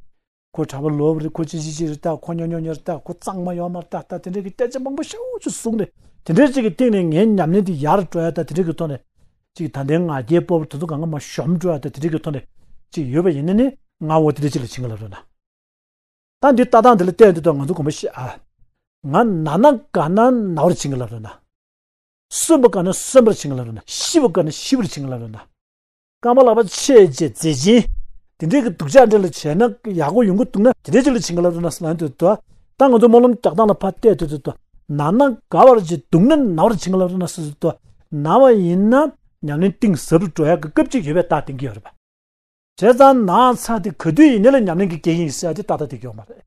ཁོ་གྲྭ་པ་ལོབས་རེད། ཁོ་ཅི་ཅི་ཅི་རེད་ད། ཁོ་ཉོ་ཉོ་ཉོ་རེད་ད། ཁོ་གཙང་མ་ཡོད་མ་རེད་ད། ད་དེ་འདྲ་གི་སྐད་ཆ་མང་པོ་ཞེ་པོ་ཅིག་ཟུག་ནས། དེ་འདྲ་ཅིག་གི་སྟེང་ནས་ངའི་ཉམས་ལེན་དེ་ཡར་འགྲོ་ཡ་ད། དེ་འདྲ་གི་ཐོག་ནས་ཅིག་ད་ལྟའི་ང་རྒྱལ་སྤོབས་པ་དེ་ཚོ་གང་ག་མར་ཞོམ་འགྲོ་ཡ་ད། དེ་འདྲ་གི་ཐོག་ནས་ཅིག་ཡོད་པ་ཡིན་ན་ནི། ང་འོ་དེ་འདྲ་ཅིག་ལ་བྱིན་གྱིས་བརླབས་རེད་ན། ད་འདི་ལྟ་སྟངས་འདི་ལ་བལྟས་འདི་དང་ང་ཚོ་གོམས་པ་ཤེས་ཨ། ང་ན་ན་དགའ་ན་ན་བར་བྱིན་གྱིས་བརླབས་རེད་ན། གསོན་པ་དགའ་ན་གསོན་པར་བྱིན་གྱིས་བརླབས་རེད་ན། ཤི་བ་དགའ་ན་ཤི་བར་བྱིན་གྱིས་བརླབས་རེད་ན། རྐང་པ་ལག་པ་ཆད་བྱས་མཛེ་ཅན། དེ་འདྲས་ཀྱི་སྡུག་ཅག་འདྲ་ལ་བྱས་ན་ཡག་པོ་ཡོང་གི་འདུག་ན་དེ་འདྲས་ཅིག་ལ་བྱིན་གྱིས་བརླབས་རེད་ན་ཟེར་ལབ་འདུག་ད། ད་ང་ཚོ་སྨོན་ལམ་རྒྱག་སྟངས་ལ་ཕར་བལྟས་དུས་དུས་དུ། ན་ན་དགའ་བར་བྱེད། སྡུག་ན་ན་བར་བྱིན་གྱིས་བརླབས་རེད་ན་ཟེར་དུས་དུ། ན་བ་ཡིན་ན་ཉམས་ལེན་གཏིང་ཟབ་རུ་འགྲོ་ཡག་གི་སྐབས་ཅིག་ཡོད་པའི་རྟགས་བསྟན་གྱི་ཡོད་རེད་པ། བྱས་ཙང་ན་ཚ་དེ་ག་དུས་ཡིན་ནའི་ལ་ཉམས་ལེན་གྱི་གེགས་ཡིན་ཟེར་ཡ་དེ་ཏག་ཏག་དེ་གི་ཡོད་མ་རེད།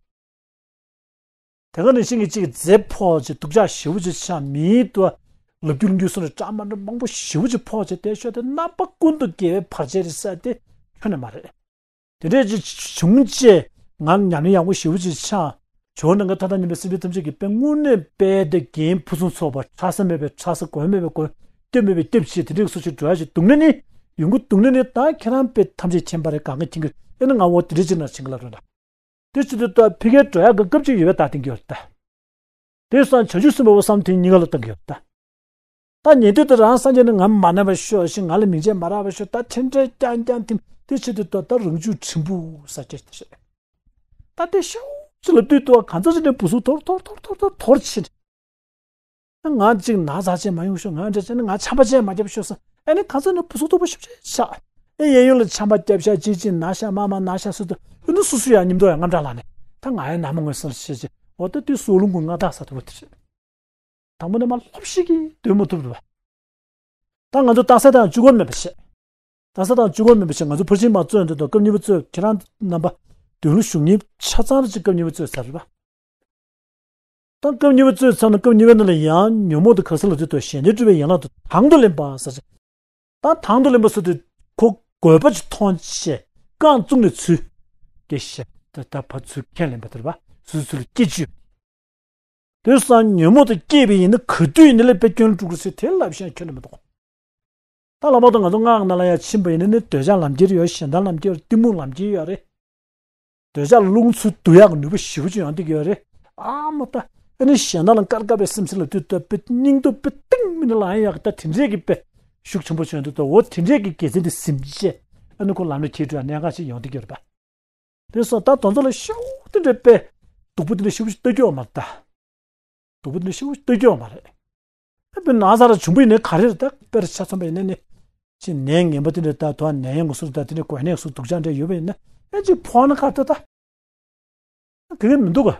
དེ་ག་ནང་བཞིན་གྱི་གཅིག་མཛེ་ཕོག་ཅིག་སྡུག་ཅག་ཞེ་པོ་ཅིག་ཆགས། མིའི་དུ་ལབ་རྒྱུ་ལབ་རྒྱུ་སོང་ནས་སྐྲག་མ་འདྲ་མང་པོ་ཞེ་པོ་ཅིག་ཕོག་ཅིག་བསྡད་ཤོག་དེ་རྣམ་པ་ཀུན་ཏུ་དགེ་བའི་བར་ཆད་རེད་ཟེར་ཡ་དེ་ཁྱོན་ནས་མ་རེད། དེ་འདྲས་ཅིག་བྱུང་བྱས་ང་ཉམས་ལེན་ཡག་པོ་ཞེ་པོ་ཅིག་ཆགས། ཇོ་བོ་ནམ་མཁའི་མཐའ་དང་མཉམ་པའི་སེམས་ཅན་ཐམས་ཅད་ཀྱི་དཔལ་དངོས་གནས་དཔལ་དེ་རྒྱན་ཕུན་སུམ་ཚོགས་པ། ཕྲ་ས་མེད་པའི་ཕྲ་ས། གོན་མེད་པའི་གོན། སྟོབས་མེད་པའི་སྟོབས་ཆེ། དེ་འདྲའི་སོ་ཆེ་འགྲོ་ཡ་ཞིག་འདུག་ན་ནི། ཡོང་གི་འདུག་ན་ནི་ད་ཁྱེད་རང་དཔེ་ཐམས་ཅད་མཁྱེན་པ་རེད། གང་ག་མཁྱེན་གི། ཨེ་ནི་ང་འོ་དེ་འདྲ་ཅིག་ན་བྱིན་གྱིས་བརླབས་རེད་ད། དེ་ཅི་དུས་ད་ཕ་གིར་འགྲོ་ཡ་གི་སྐབས་ཅིག་ཡོད་པའི་རྟགས་བསྟན་གྱི་ཡོད་རེད་ད། དེ་སང་བྱང་ཆུབ་སེམས་དཔའ་བསམ་དེ་གཉིས་ཀ་ལ་བཏང་གི་ཡོད་རེད་ད། ད་ཉན་དུས་ད་རང་སངས་རྒྱས་ནི་ང་མ་ན་བ་ཤོག་ཤིག་ང་ལ་མིང་ཆད་མ་རག་པ་ཤོག་ད་ཁྲེན་ཁྲེན་རྐྱང་རྐྱང་ཐིམ་དེ་ཆེད་དུ་ད་ད་རང་རྒྱུད་ཕྲན་བུ་ས་སྐྱེ་དེ་རེད། ད་དེ་ཤོག་ཅི་ལབ་དུས་ད་གང་ཚ་ཅི་ནས་བུ་སུ་ཐོར་ཐོར་ཐོར་ཐོར་ཐོར་ཐོར་ཕྱིན། ང་གཅིག་ན་ཚ་ཅན་མ་ཡོང་ཤོག་ང་འདྲ་ཅན་ནི་ང་ཆམ་པ་ཅན་མ་རྒྱབ་ཤོག་ས་ཨ་ནི་གང་ཚ་ནས་བུ་སུ་ཐོར་པོ་ཤུབ་ཆེ་ཆགས། ཨེ་གཡས་གཡོན་ལ་ཆམ་པ་རྒྱབ་ཤག་ཅི་ཅི་ན་ཤག་མ་མ་ན་ཤག་སུ་དུ་ཨ་ནི་སུ་སུ་ཡང་ཉིམ་དོ་ཡང་རྔམ་དྲག་ལ་ནས་ད་ང་ཡང་ན་མ་ངོས་སུ་ཤེས་ཅི་འོ་ད་དུས་སོ་ལུང་གུ་ང་ད་ས་ཐུབ་པ་དེ་རེད། དང་པོ་ནས་མ་ལྷོབ་ཤིག་གིས་སྡོད་མ་ཐུབ་རེད་པ། ད་ང་ཚོ་རྟགས་གསལ་དང་བཅུ་སྐོར་མེད་པ་བྱས། རྟགས་གསལ་དང་བཅུ་སྐོར་མེད་པ་བྱས་ང་ཚོ་ཕར་ཕྱིན་མ་རྩོད་འདོད་དང་སྐབས་གཉིས་པ་རྩོད་ཁྱེད་རང་རྣམ་པ་མདུན་ལ་བཞུགས་མཁན་ཆ་ཚང་རེ་ཅིག་སྐབས་གཉིས་པ་རྩོད་ཚར་རེད་པ། ད་སྐབས་གཉིས་པ་རྩོད་ཚར་ན་སྐབས་གཉིས་པའི་ནང་ལ་ཡང་ཉོན་མོངས་དང་ག་ས་ལ་དུས་དང་གཞན་དོན་སྒྲུབ་པའི་ཡན་ལག་ཏུ་དང་དུ་ལེན་པ་ཟེར་ཅིག་ད་དང་དུ་ལེན་པ་ཟེར་དུས་ཁོ་དགོས་པ་ཅིག་མཐོང་བྱས་རྐང་བཙུགས་ནས་ཚུར་སྐྱེ་ཤེས་ད་ད་ཕར་ཚུར་ཁས་ལེན་པ་དེ་རེད་པ། ཚུར་ཚུར་ལ་སྐྱེ་བཅུག་དེ་སང་ཉོན་མོངས་དང་སྐྱེས་པ་ཡིན་ན་ག་དུས་ཡིན་ན་ལས་དཔེ་སྐྱོན་དཀྲུག་རུ་སྲིད་དེ་ལབ་ཤེས་ཁྱོན་ནས་མི་འདུག་ད་ལྷག་པར་དུ་ང་ཚོ་སྔགས་ནང་ལ་ཡང་ཕྱིན་པ་ཡིན་ན་ནི་འདོད་ཆགས་ལམ་ཁྱེར་ཡོད། ཞེ་སྡང་ལམ་ཁྱེར་ཡོད། གཏི་མུག་ལམ་ཁྱེར་ཡོད་རེད། འདོད་ཆགས་རླུང་འཚུབ་བསྡུ་ཡག་གི་ནུས་པ་ཞེ་པོ་ཅིག་ཡོང་བསྡད་ཀྱི་ཡོད་རེད། ཨ་མ་ད་ཨ་ནི་ཞེ་སྡང་ལ་དཀར་དཀར་བའི་སེམས་ཅན་ལ་དུས་ད་དཔེ་སྙིང་སྟོབས་དཔེ་གཏིང་མི་ནི་ལ་ཡང་ཡག་ད་དེ་འདྲས་ཀྱི་དཔེ་ཤུགས་ཆེན་པོ་བྱུང་དུས་ད་འོ་དེ་འདྲས་ཀྱི་དགེ་མཚན་དེ་ཟིན་བྱས་ཨ་ནི་ཁོ་ལམ་ལ་ཁྱེར་འགྲོ་ཡ་གནད་འགག་ཅིག་ཡོང་བསྡད་ཀྱི་ཡོད་རེད་པ། དེ་སོང་ད་དོན་ཚོ་ལ་ཤུགས་དེ་འདྲ་དཔེ་སྡུག་པོ་དེ་འདྲ་ཤུགས་ཤིག་ལྟ་རྒྱུ་ཡོད་མ་རེད་ད། སྡུག་པོ་དེ་འདྲ་ཤུགས་ཤིག་ལྟ་རྒྱུ་ཡོད་མ་རེད། ཨ་པའི་ན་ཚ་ར་བྱུང་བ་ཡིན་ནའི་ག་རེ་རེད། ད་དཔེར་ཆ་མཚོན་པ་ཡིན་ན་ནི། ཅིག་ནད་ངན་པ་དེ་འདྲ་ད་དུང་ནད་ཡམས་ཀྱི་སོ་ད་དེ་འདྲ་འགོས་ནད་སོ་སྡུག་ཅག་འདྲ་ཡོད་པ་ཡིན་ན་ཨེ་ཅིག་ཕོག་ན་ཁ་ད་ད། ག་གེ་མི་འདུག་ག་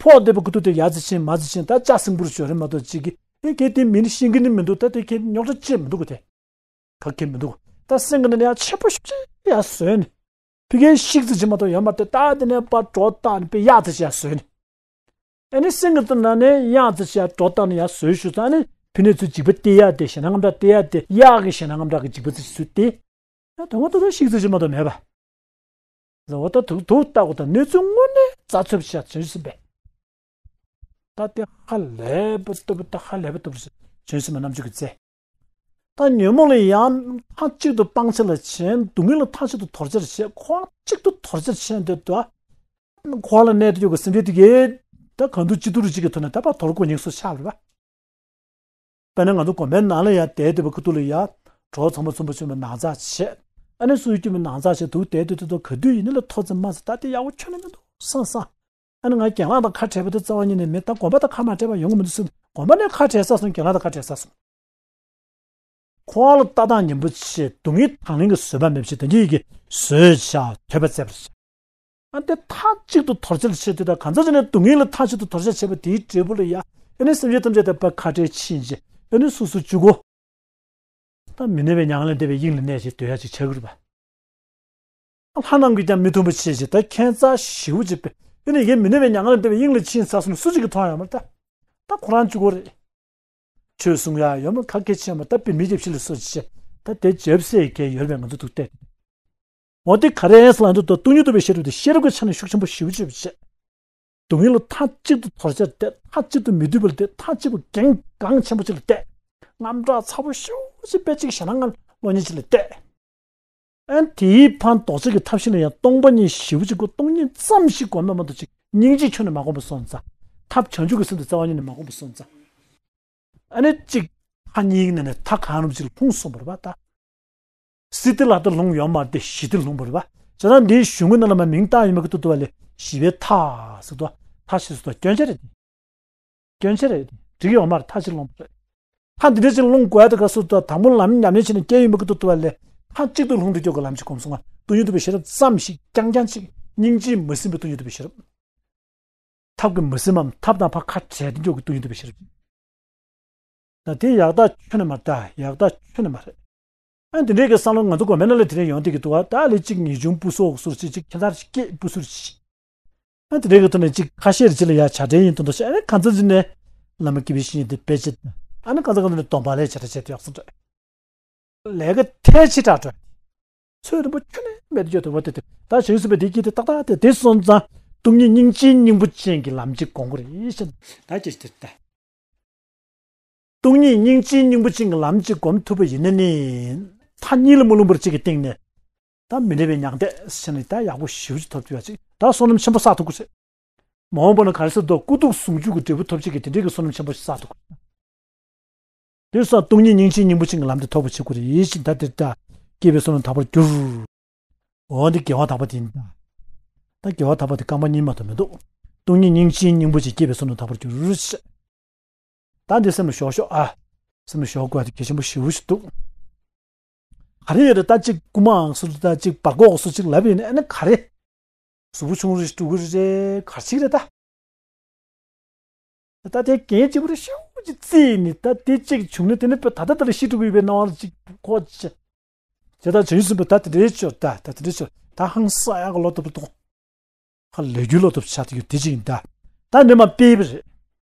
ཕོག་བསྡད་པ་ཁུ་ཐུག་དེ་ཡ་ཙི་ཆེན་མ་ཙི་ཆེན་ད་ལྕགས་སྲིན་བུར་ཞོ་རེ་མ་གཏོགས་ཅིག་གི་ཨེ་གེ་དེ་མིན་ཤེས་ཀྱི་ནི་མི་འདུག་ད་དེ་གེ་རྙོག་དྲ་ཅི་མི་འདུག་ག་དེ། ག་གེ་མི་འདུག་ད་སེམས་ཀྱི་ནང་ནས་ཡ་ཆེན་པོ་ཤུགས་ཆེ་ཡ་བཟོས་ནས། ཕི་གེ་ཤིག་ཙི་ཆེ་མ་གཏོགས་ཡོད་མ་རེད། ད་དེ་ནས་པ་གྲོ་བཏང་ནས་པའི་ཡ་ཙི་ཆེ་ཡ་བཟོས་ནས། ཨ་ནི་སེམས་ཀྱི་ནང་ནས་ཡང་ཙི་ཞིག་འགྲོ་བཏང་ནས་ཡར་བཟོས་ཞུ་ཙང་ནི་ཕི་ནས་ཚུར་འཇིགས་པ་སྟེར་ཡག་དེ་ཞེ་སྡང་དངངས་སྐྲག་སྟེར་ཡག་དེ་གཡག་གི་ཞེ་སྡང་དངངས་སྐྲག་གི་འཇིགས་པ་ཙི་ཞིག་ཚུར་སྟེར། ཡང་དོན་ངོ་ཐོག་ཏུ་ཤིག་ཙི་ཞིག་མ་གཏོགས་མེད་པ། འོ་ད་དུ་དུ་ལྟ་གོ་ད་གནས་ཚུལ་དངོས་གནས་རྩ་ཚོད་བྱ་བྱོན་ཟིན་པས། ད་དེ་ཧ་ལས་པ་སྟོབས་ད་ཧ་ལས་པ་སྟོབས་བྱོན་ཟིན་པ་རྣམ་འགྱུར་གྱི་རྩལ། ད་ཉོན་མོངས་ལ་ཡང་མཐའ་གཅིག་ཏུ་སྤང་བྱ་ལ་བྱེད། སྡུག་བསྔལ་ལ་མཐའ་གཅིག་ཏུ་དོར་བྱར་བྱེད། འཁོར་བ་གཅིག་ཏུ་དོར་བྱར་བྱེད་འདོད་དོ། འཁོར་བ་ལ་གནས་དུ་ཡོད་པའི་སེམས་ཅན་དེ་གས་ད་གང་དུ་ཅི་ཐུབ་རུ་ཅིག་གི་ཐོག་ནས་ད་ཕར་དོར་དགོས་སྙིང་སུ་ཆགས་རེད་པ། དཔེར་ན་ང་ཚོ་དགོན་པའི་ནང་ལ་ཡང་བསྡད་བསྡད་པ་ཁུ་ཐུག་ལ་ཡ་གྲོགས་ཚང་མ་ཚོམ་པ་ཆུ་མ་ནང་ཚགས་བྱེད། ཨ་ནི་སུ་ཡི་སྐྱོན་མི་ནང་ཚགས་བྱེད་འདུག་བསྡད་བསྡད་དུས་ད་ག་དུས་ཡིན་ནི་ལ་ཐོ་ཙམ་མ་ཟེར་ད་དེ་ཡག་པོ་ཁྱོན་ནས་མི་འདུག་བསམ་བསམ། ཨ་ནི་ང་རྒན་ལགས་དང་ཁ་བྲལ་བ་དེ་རྩ་བ་ཉིད་ནས་མེད། ད་དགོན་པ་དང་ཁ་མ་བྲལ་བ་ཡོང་གི་མི་འདུག་ཟེར། དགོན་པ་ནས་ཁ་བྲལ་ས་སོང་། རྒན་ལགས་དང་ཁ་བྲལ་ས་སོང་། འཁོར་བ་ལ་ལྟ་སྟངས་ངན་པོ་བྱེད། སྡུག་བསྔལ་དང་ལེན་གྱི་བཟོད་པ་མེད་པ་བྱེད། དོན་གྱི་ཡི་གེ་བཟོད་བྱ་ཐོས་པ་བཙལ་བར་བྱ། ཨ་དེ་མཐའ་གཅིག་ཏུ་དོར་བྱར་བྱེད་དུས་ད་གང་ཟག་ཅིག་ནས་སྡུག་བསྔལ་ལ་མཐའ་གཅིག་ཏུ་དོར་བྱར་བྱེད་པ་དེའི་འབྲས་བུ་ལ་ཡ་ཨ་ནི་སེམས་ཅན་ཐམས་ཅད་དེ་པ་ཁ་བྲལ་ཕྱིན་བྱེད། ཨ་ནི་སོ་སོ་བཅུ་དགུ། ད་མི་གནས་པའི་མྱ་ངན་ལས་འདས་པའི་དབྱིངས་ལ་གནས་ཞེས་འདོད་ཡ་ཅིག་ཆགས་ཀྱི་རེད་པ། ལྷ་རྣམས་ཀྱིས་ཀྱང་མི་མཐུན་པ་བྱེད་ཅེས་ད་ཁྱད་མཚར་ཞེ་པོ་ཅིག་པས། ཨེ་ནི་ཡིན་མི་གནས་པའི་མྱ་ངན་ལས་འདས་པའི་དབྱིངས་ལ་ཕྱིན་ཚར་སོང་ན་སུ་གཅིག་གིས་མཐོང་ཡོད་མ་རེད་ད། ད་ཁོ་རང་གཅིག་པོ་རེད། ཆོས་གསུང་ཡ་ཡོད་མ་ག་གེ་བྱས་མ་ད་བི་མི་རྒྱབ་ཤི་ལ་སོ་ཅི་བྱས། ད་དེ་རྒྱབ་སྲས་ཀྱི་ཡོད་པའི་ང་ཚོ་འདུག་བལྟས། འོ་དེ་ག་རེ་ཡིན་ཟེར་ལ་འདུག་ད་སྟོང་ཉིད་རྟོགས་པའི་ཤེས་རབ་དེ་ཤེས་རབ་ཀྱི་ཆ་ནས་ཤུགས་ཆེན་པོ་ཞེ་པོ་ཅིག་བྱས། སྡུག་བསྔལ་ལ་མཐའ་གཅིག་ཏུ་དོར་བྱར་བལྟས། མཐའ་གཅིག་ཏུ་མི་སྡུག་པ་ལ་བལྟས། མཐའ་གཅིག་པུ་གལ་འགངས་ཆེན་པོ་ཅིག་ལ་བལྟས། དངངས་སྐྲག་ཚ་པོ་ཞེ་པོ་ཅིག་དཔེ་གཅིག་ཞེ་སྡང་ངན་བློ་ཉེས་ཅིག་ལ་བལྟས། ཨན་དེའི་ཕན་ལྡོག་ཆེས་ཀྱི་ཐབས་ཤེས་ལ་ཡང་སྟོང་པ་ཉིད་ཞེ་པོ་ཅིག་གོ་སྟོང་ཉིད་ཙམ་ཞིག་གོ་མེད་མ་གཏོགས་ཅིག་སྙིང་རྗེ་ཁྱོན་ནས་མ་གོམས་པ་སོང་ཙང་། ཐབས་བྱང་ཆུབ་ཀྱི་སེམས་དེ་རྩ་བ་ཉིད་ནས་མ་གོམས་པ་སོང་ཙང་། ཨ་ནི་གཅིག་མཐའ་གཉིས་ཀྱི་ནང་ནས་མཐའ་གང་རུང་ཅིག་ལ་ལྷུང་སོང་བ་རེད་པ་ད། སྲིད་དེ་ལ་ད་ལྷུང་ཡོད་མ་རེད་དེ་ཞི་བདེ་ལྷུང་བ་རེད་པ། བྱས་ཙང་འདིའི་གཞུང་གི་ནང་ལ་མ་མིང་བཏགས་ཡོད་མ་གི་ཏུ་ཏུ་བ་ལས་ཞི་བའི་མཐའ་ཟེར་དུ་མཐའ་ཞེས་ཟེར་དུ་སྐྱོན་ཆ་རེད་དེ། སྐྱོན་ཆ་རེད་དེ་འགྲིག་ཡོད་མ་རེད། མཐའ་ཕྱིར་ལྷུང་བ་རེད། མཐའ་འདི་འདྲ་ཅིག་ལྷུང་དགོས་ཡ་དེ་ག་སུ་ཏུ་དང་པོ་ལམ་ཉམས་ལེན་བྱས་ནས་སྐྱེ་ཡོད་མ་གི་ཏུ་ཏུ་བ་ལས་མཐའ་གཅིག་ཏུ་ལྷུང་དུ་སྐྱོ་གི་ལམ་ཅིག་གོམས་སོང་ང་སྟོང་ཉིད་རྟོགས་པའི་ཤེས་རབ་ཙམ་ཞིག་རྐྱང་རྐྱང་ཅིག་སྙིང་རྗེས་མ་ཟིན་པའི་སྟོང་ཉིད་རྟོགས་པའི་ཤེས་རབ། ཐབས་ཀྱིས་མ་ཟིན་མམ་ཐབས་དང་ཕར་ཁ་བྲལ་དུ་འཇོག་གི་སྟོང་ཉིད་རྟོགས་པའི་ཤེས་རབ་ཅིག་ད་དེ་ཡག་རྟགས་ཁྱོན་ནས་མ་རེད། ད་ཡག་རྟགས་ཁྱོན་ནས་མ་རེད། ཨ་འདི་འདྲའི་གི་བསམ་བློ་ང་ཚོ་དགོན་པའི་ནང་ལ་དེ་འདྲའི་ཡོང་བསྡད་ཀྱི་འདུག་བ། ད་ལས་གཅིག་ངེས་འབྱུང་སྤུ་སོགས་སོར་ཅིག་ཅིག་ཁྱད་མཚར་ཞིག་སྐྱེས་སྤུ་སོར་ཅིག་ཨ་འདི་འདྲའི་གི་ཐོག་ནས་ཅིག་ཁ་ཤས་རེ་ཅིག་ལ་ཡ་བྱ་བྲལ་ཡིན་མདོག་མདོག་བྱས། ཨ་ནི་གང་ཚ་ཅིག་ནས་བླ་མ་དགེ་བའི་བཤེས་གཉེན་དེ་དཔེ་ཆ། ཨ་ནི་གང་ཚ་གང་ཚ་ནས་སྡོམ་པ་ལས་བྱ་བྲལ་བྱས་ཏེ་ཡག་སོང་འདྲ། ལས་ཀ་ཐལ་ཆེ་དྲགས་འགྲོ། ཚོད་རིང་པོ་ཁྱོན་ནས་མེད་དུ་སྐྱོ་དུ་བ་དེ་དེ་ད་བྱང་ཆུབ་སེམས་དཔའ་དེ་སྐྱེས་དེ་ཏག་ཏག་དེ་དེ་སོང་ཙང་སྟོང་ཉིད་སྙིང་རྗེའི་སྙིང་པོ་ཅན་གྱི་ལམ་གཅིག་སྒོམ་དགོས་རེད་ཤག་ད་ཅི་ཞིག་དེ་ལྟ། སྟོང་ཉིད་སྙིང་རྗེའི་སྙིང་པོ་ཅན་གྱི་ལམ་གཅིག་སྒོམ་ཐུབ་པ་ཡིན་ན་ནི། མཐའ་གཉིས་ལ་མ་ལྷུང་བར་གཅིག་གི་སྟེང་ནས། ད་མི་གནས་པའི་མྱང་འདས་ཟེར་ནས་ད་ཡག་པོ་ཞེ་པོ་ཅིག་ཐོབ་ཐུབ་ཡ་ཅིག་ད་བསོད་ནམས་ཆེན་པོ་བསགས་ཐུབ་ཀྱི་རེད། མ་འོངས་པ་ན་ག་རེ་ཟེར་འདུག་སྐུ་གདུང་ཟུང་འཇུག་གི་འབྲས་བུ་ཐོབ་བྱེད་ཀྱི་དེ་འདྲའི་གི་བསོད་ནམས་ཆེན་པོ་ཞིག་བསགས་ཐུབ་ཀྱི་རེད། དེ་སོགས་སྟོང་ཉིད་སྙིང་རྗེའི་སྙིང་པོ་ཅན་གྱི་ལམ་དེ་ཐོབ་པར་བྱེད་དགོས་རེད་ཅེས་ད་དེ་ལྟར་སྐྱེས་པའི་བསོད་ནམས་དག་པར་འགྱུར། འོ་འདི་དགེ་བ་དག་པ་དེ་ཡིན་ད། ད་དགེ་བ་དག་པ་དེ་རྐང་པ་གཉིས་མ་གཏོགས་མི་འདུག་སྟོང་ཉིད་སྙིང་རྗེའི་སྙིང་པོ་ཅན་སྐྱེས་པའི་བསོད་ནམས་དག་པར་འགྱུར། ད་འདི་སེམས་ལ་ཞོག་ཞོག་ཨ། སེམས་ལ་ཞོག་དགོས་པ་དེ་གལ་ཆེན་པོ་ཞེ་པོ་ཞིག་འདུག་ག་རེ་ཡོད་རེད་ད་ཅིག་རྐུ་མའང་སུ་ད་ཅིག་བར་སྐོག་སུ་ཅིག་ལབ་ཡོད་ན་ཨ་ནི་ག་རེ། གཟུགས་པོ་ཆུང་རུ་ཞིག་འགྲོ་གི་རེད་ག་རེ་ཅིག་རེད་ད། ད་དེ་གན་གཅིག་པུ་རེ་ཤུགས་ཀྱིས་བརྩིས་ནས་ད་དེ་གཅིག་བྱུང་ན་དེ་ནི་ད་ད་ད་ལ་ཤི་འགྲོ་གི་ཡོད་པའི་སྣང་བ་ཅིག་ཁོ་ཅི། དེ་ད་བྱང་ཆུབ་སེམས་དཔའ་ད་དེ་འདྲའི་ཆོས་ད་ད་དེ་འདྲའི་ཆོས་ད་ཧང་སང་ཡག་གི་བློ་སྟོབས་གཏོང་། ཧ་ལས་རྒྱུ་བློ་སྟོབས་ཆགས་ཏེ་ཡོད་དེ་གཅིག་ཡིན་ད། ད་འདི་མ་སྤེལ་བ་རེད།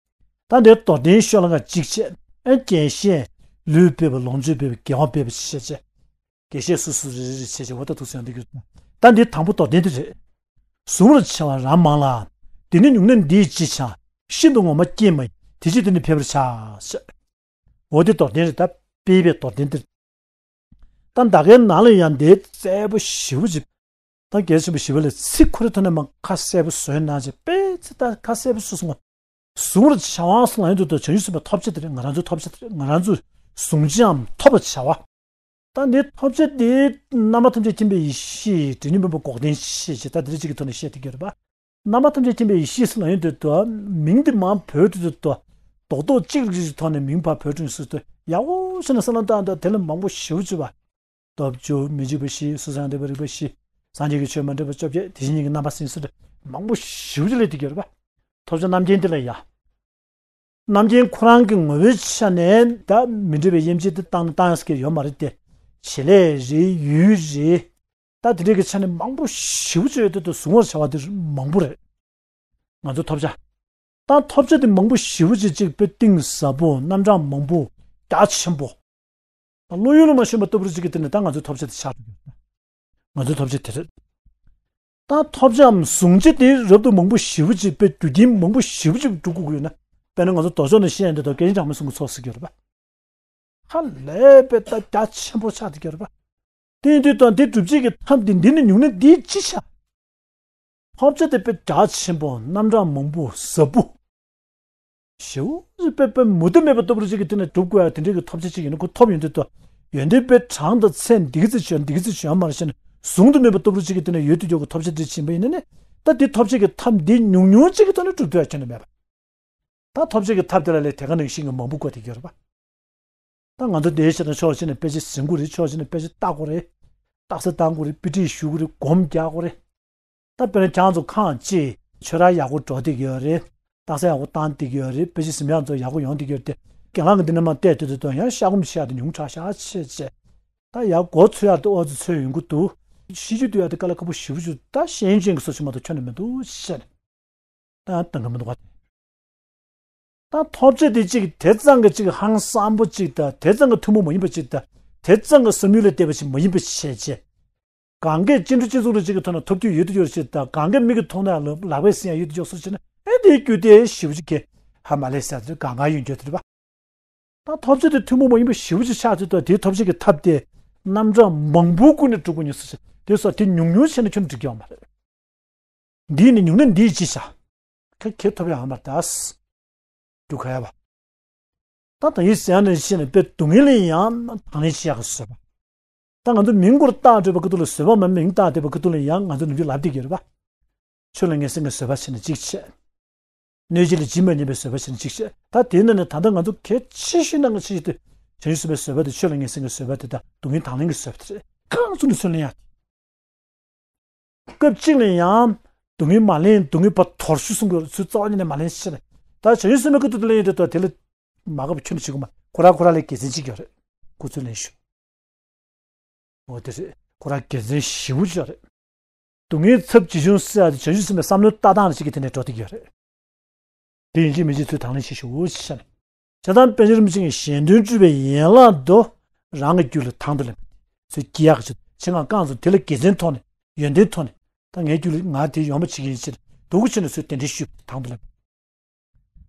ད་འདི་མདོར་བསྟན་ཤོད་ལ་ང་གཅིག་བྱས་ཨེ་རྒྱན་བཤད། ལུས་སྤེལ་བ་ལོངས་སྤྱོད་སྤེལ་བ་དགེ་བ་སྤེལ་བ་བྱས་བྱས། དགེ་བཤེས་སུ་སུ་རེ་རེ་བྱས་བྱས་འོ་ད་ཐུགས་སེམས་འདི་གི། ད་འདི་དང་པོ་མདོར་བསྟན་འདི་རེད། གཟུང་བར་བྱ་བ་རང་མང་ལ། དེ་ནི་ཉུང་ན་འདིས་ཅི་བྱ། ཤིན་ཏུ་ངོ་མ་སྐྱེས་མ་ཡིན། དེ་ཕྱིར་དེ་ནི་འཕེལ་བར་བྱ། འོ་དེ་མདོར་བསྟན་རེད་ད། སྤེལ་བའི་མདོར་བསྟན་འདིར། ད་ད་གའི་ནང་ལ་ཡང་འདི་གསལ་པོ་ཞེ་པོ་ཅིག་ད་རྒྱལ་ཆེན་པོ་ཞི་བ་ལྷས་ཚིག་ཁོ་རའི་ཐོག་ནས་མ་ཁ་གསལ་པོ་བཟོས་གནང་བྱས་དཔེ་ཚིག་ད་ཁ་གསལ་པོ་བཟོས་སོང་བ། གཟུང་བར་བྱ་བ་སོང་ལ་ཡིན་དུ་ད་བྱང་ཆུབ་སེམས་དཔའི་ཐོབ་བྱ་དེ་རེད། ང་རང་ཚོའི་ཐོབ་བྱ་དེ་རེད། ང་རང་ཚོས་གཟུང་བྱའམ་ཐོབ་པར་བྱ་བ། ད་འདི་ཐོབ་བྱ་དེ་རྣམ་པ་ཐམས་ཅད་མཁྱེན་པའི་ཡེ་ཤེས་དྲི་མེད་ཕུང་པོ་འགོག་བདེན་ཤེས་ཅེས་ད་དེ་རིགས་གཅིག་གི་ཐོག་ནས་བཤད་དེ་གྱུར་པ། རྣམ་པ་ཐམས་ཅད་མཁྱེན་པའི་ཡེ་ཤེས་སུ་ལ་ཡོང་དུས་དུ་མིང་འདི་མང་བོས་དུས་དུ་དུ་ རྡོག་རྡོག་གཅིག་རིགས་ཀྱི་ཐོག་ནས་མིང་ཕར་བོས་བསྒྲུངས་ཡོད་ས་དེ་ཡག་པོ་བྱས་ནས་བསམ་བློ་བཏང་དང་། དེ་ལ་མང་པོ་ཞེ་པོ་ཅིག་ཡོད་པ། སྟོབས་བཅུ། མི་འཇིགས་པ་བཞི། སུ་སང་འདུས་པ་རིག་པ་བཞི། སངས་རྒྱས་ཀྱི་ཆོས་མ་འདྲེས་པ་བཅོ་བརྒྱད། དེ་བཞིན་ཉིད་ཀྱི་རྣམ་པ་ཟིན་ཟེར་མང་པོ་ཞེ་པོ་ཅིག་སླེབས་བསྡད་ཀྱི་ཡོད་རེད་པ། ཐོབ་བྱ་རྣམ་མཁྱེན་དེ་ལ་ཡ། རྣམ་མཁྱེན་ཁོ་རང་གི་ངོ་བོའི་ཆ་ནས་ད་མི་འདྲ་བའི་དབྱེ་འབྱེད་དེ་བཏང་ན་བཏང་ཡག་གི་ཡོད་མ་རེད་དེ། བྱེད་ལས་རེད། ཡུལ་རེད། ད་དེ་འདྲའི་གི་ཆ་ནས་མང་པོ་ཞེ་པོ་ཅིག་ཡོད་དུས་ད་གཟུང་བར་བྱ་བ་དེ་མང་པོ་རེད། ང་ཚོ་ཐོབ་བྱ། ད་ཐོབ་བྱ་དེ་མང་པོ་ཞེ་པོ་ཅིག་གཅིག་དཔེ་གཏིང་ཟབ་པོ། རྣམ་གྲངས་མང་པོ། རྒྱ་ཆེན་པོ། ད་བློ་ཡུལ་ལ་མ་ཞོན་པ་ལྟ་བུ་ཅིག་གི་སྟེང་ནས་ད་ང་ཚོའི་ཐོབ་བྱ་དེ་ཆགས་འགྲོ་གི་ཡོད། ང་ཚོའི་ཐོབ་བྱ་དེ་རེད། ད་ཐོབ་བྱའམ་གཟུང་བྱ་དེ་རབ་ཏུ་མང་པོ་ཞེ་པོ་ཅིག་དཔེ་རྒྱུ་རྐྱེན་མང་པོ་ཞེ་པོ་ཅིག་སྒྲུབ་དགོས་ཀྱི་ཡོད་ན། དཔེར་ན་ང་ཚོ་མདོ་ཕྱོགས་ནས་བཤད་ཡོང་དུས་ད་སྐད་ཅིག་གྲངས་མེད་གསུང་གི་ཚོགས་ཟེར་གྱི་ཡོད་རེད་པ། ཧ་ལས་པའི་ད་རྒྱ་ཆེན་པོ་ཆགས་བསྡད་ཀྱི་ཡོད་རེད་པ། དེ་ཡིན་དུས་ད་འདི་སྒྲུབ་བྱེད་ཀྱི་ཐབས་འདི་འདི་ནི་ཉུང་ན་འདིས་ཅི་བྱ། ཐོབ་བྱ་དེ་དཔེ་རྒྱ་ཆེན་པོ། རྣམ་གྲངས་མང་པོ། ཟབ་པོ། ཞེ་པོ་ཅིག་དཔེ་དཔེ་མུ་མཐུད་མེད་པ་ལྟ་བུ་ཅིག་གི་སྟེང་ནས་སྒྲུབ་དགོས་ཡ་དེ་འདྲའི་གི་ཐོབ་བྱ་ཅིག་ཡིན་ན། ཁོ་ཐོབ་ཡོང་དུས་ད་ཡོན་ཏན་དཔེ་གྲངས་དང་ཚད་འདི་གི་ཚེ་བྱོན། འདི་གི་ཚེ་བྱོན་མ་རེད་ཟེར་ནས་གཟུང་དུ་མེད་པ་ལྟ་བུ་ཅིག་གི་སྟེང་ནས་ཡོད་དུས་ཀྱང་ཁོ་ཐོབ་བྱ་དེ་ཕྱིན་པ་ཡིན་ན་ནི། ད་འདི་ཐོབ་བྱེད་ཀྱི་ཐབས་འདི་ཉུང་ཉུང་ཅིག་གི་ཐོག་ནས་སྒྲུབ་ཐུབ་ཡ་ཁྱོན་ནས་མེད་པ། ད་ཐོབ་བྱེད་ཀྱི་ཐབས་དེ་ལ་ལས་དེ་ག་ནང་བཞིན་གྱི་མང་པོ་བཀོད་བསྡད་ཀྱི་ཡོད་རེད་པ། ད་ང་ཚོ་དེའི་ཕྱིར་ན་ཕྱོགས་གཅིག་ནས་དཔེ་ཆ་གཟིགས་དགོས་རེད། ཕྱོགས་གཅིག་ནས་དཔེ་ཆ་ལྟ་དགོས་རེད། རྟགས་གསལ་བཏང་དགོས་རེད། དཔེ་ཁྲིད་ཞུ་དགོས་རེད། སྒོམ་རྒྱག་དགོས་རེད། ད་དཔེར་ན་ཁྱེད་རང་ཚོ་ཁག་ཅིག་ཆོས་ར་ཡག་པོ་འགྲོ་བསྡད་ཀྱི་ཡོད་རེད། རྟགས་གསལ་ཡག་པོ་བཏང་བསྡད་ཀྱི་ཡོད་རེད། དཔེ་ཆ་གཟིགས་མཁན་ཚོ་ཡག་པོ་ཡོང་བསྡད་ཀྱི་ཡོད་རེད་དེ། རྒན་ལགས་ཀྱིས་འདི་ནས་མར་བལྟས་དུས་ད་ཡང་ཤ་སྒོམ་བྱེད་ཡག་དེ་ཉུང་དྲགས་ཤག་བྱས་བྱས། ད་ཡར་མགོ་ཚོད་ཡག་དེ་ཨོ་ཙི་ཚོད་ཡོང་གི་འདུག་ཤེས་རྒྱུ་དེ་ཡག་དེ་དཀའ་ལས་ཁག་པོ་ཞེ་པོ་ཅིག་ད་ཤེས་ཡོན་ཅན་གྱི་སོ་ཞིག་མ་གཏོགས་ཁྱོན་ནས་མི་འདུག་བྱས་ནས། ད་ཡང་གཏོང་གི་མི་འདུག་ག། ད་ཐོབ་བྱ་དེ་གཅིག་དེ་ཙམ་གྱི་གཅིག་ཧང་སངས་པོ་གཅིག་དང་། དེ་ཙམ་གྱི་ཐུན་མོང་མ་ཡིན་པ་གཅིག་དང་། དེ་ཙམ་གྱི་བསམ་ཡུལ་ལ་གཏད་པ་ཞིག་མ་ཡིན་པ་བྱས་བྱས། གང་གས་སྤྱི་འགྲོ་སྤྱི་ཚོགས་རིག་གཅིག་གི་ཐོག་ན་ཐོབ་རྒྱུ་ཡོད་དུ་ཡོད་ཅིག་དང་། གང་གས་མིག་གིས་མཐོང་ན་ཡང་ལག་པས་ཟིན་ཡ་ཡོད་དུ་ཡོད་སོགས་བྱས་ན། ཨེ་དེའི་རྒྱུ་དེ་ཞེ་པོ་ཅིག་གི་ཧ་མ་ལས་ཟེར་དུས་གང་ག་ཡོང་རྒྱུ་དེ་རེད་པ། ད་ཐོབ་བྱ་དེ་ཐུན་མོང་མ་ཡིན་པ་ཞེ་པོ་ཅིག་ཆགས་ཚུལ་དང་། དེའི་ཐོབ་བྱེད་ཀྱི་ཐབས་དེ་རྣམ་གྲངས་མང་པོའི་སྒོ་ནས་སྒྲུབ་དགོས་ཉེན་སོ་ཞེས་དེ་སོགས་དེ་ཉུང་ཉུང་བྱས་ན་ཁྱོན་འགྲིག་གི་ཡོད་མ་རེད། འདིས་ནི་ཉུང་ན་འདིས་ཅི་བྱ། ཁ་ཁྱེད་ཐོབ་ཡ་ཧ་མར་ད་སྒྲུབ་ཁ་ཡ་བ། ད་ད་ཡིན་ཟེར་ནས་ཤེས་ནས་དཔེ་སྡུག་བསྔལ་ལ་ཡང་དང་ལེན་བྱེད་ཡག་གི་བཟོད་པ། ད་ང་ཚོ་མིང་སྐོར་བཏགས་བསྡད་པ་ཁ་ཐུག་ལ་བཟོད་པ་མ་མིང་བཏགས་བསྡད་པ་ཁ་ཐུག་ལ་ཡང་ང་ཚོ་ནམ་རྒྱུན་ལབ་བསྡད་ཀྱི་རེད་པ། ཆོས་ལ་ངེས་འཛིན་གྱི་བཟོད་པ་བྱས་ནས་གཅིག་བྱས། གནོད་བྱེད་ལ་ཇི་མ་ཉེས་པའི་བཟོད་པ་བྱས་ནས་གཅིག་བྱས། ད་དེའི་ནང་ནས་ད་ལྟ་ང་ཚོ་གལ་ཆེ་ཤོས་ནང་གི་ཆེ་ཤོས་དེ་བྱང་ཆུབ་སེམས་དཔའི་བཟོད་པ་དེ། ཆོས་ལ་ངེས་འཛིན་གྱི་བཟོད་པ་དེ་དང་སྡུག་བསྔལ་དང་ལེན་གྱི་བཟོད་པ་དེ་རེད། གང་ཚུགས་ནས་ཚུར་ལེན་ཡག་དེ། སྐབས་གཅིག་ལ་ཡང་སྡུག་བསྔལ་མ་ལེན། སྡུག་བསྔལ་བར་དོར་ཞུ་གསུང་གི་ཚུལ་རྩ་བ་ཉིད་ནས་མ་ལེན་ཤེས་ནས། ད་བྱང་ཆུབ་སེམས་དཔའི་སྐུ་དུས་ལ་ཡིན་དུས་ད་དེ་ལ་མ་དགའ་བ་ཁྱོན་ནས་བྱེད་དགོས་མ། ཁོ་རང་ཁོ་རང་ལ་དགེ་མཚན་གཅིག་ཡོད་རེད། ཁོ་ཚུར་ལེན་ཞུ། འོ་དེ་རེད། ཁོ་རང་དགེ་མཚན་ཞེ་པོ་ཅིག་ཡོད་རེད། སྡུག་བསྔལ་ཚབས་ཇི་བྱུང་སེལ་ཡག་དེ་བྱང་ཆུབ་སེམས་དཔའི་བསམ་བློའི་ལྟ་སྟངས་ལ་གཅིག་གི་དེ་ནས་འགྲོ་བསྡད་ཀྱི་ཡོད་རེད། དེ་ཡིན་གཅིག་མིན་གཅིག་ཚུར་དང་ལེན་བྱེད་ཤོག་ཞེས་ནས། བྱས་ཙང་པཎ་ཆེན་རིན་པོ་ཆེ་གིས་གཞན་དོན་སྤྲུལ་པའི་ཡན་ལག་ཏུ་རང་གི་རྒྱུད་ལ་དང་དུ་ལེན་པ། ཚུར་སྐྱེ་ཡག་གི་ཆེད་དུ་ཆེད་མངགས་རྐང་བཙུགས། དེ་ལ་དགེ་མཚན་ཐོག་ནས། ཡོན་ཏན་ཐོག་ནས། ད་ངའི་རྒྱུད་ལ་ང་དེ་ཡོང་བ་བྱེད་ཀྱི་ཡིན་ཞེས་འདུག་གི་ཆེད་ནས་ཚུར་གདན་འདྲེན་ཞུས་པ། དང་དུ་ལེན་པ།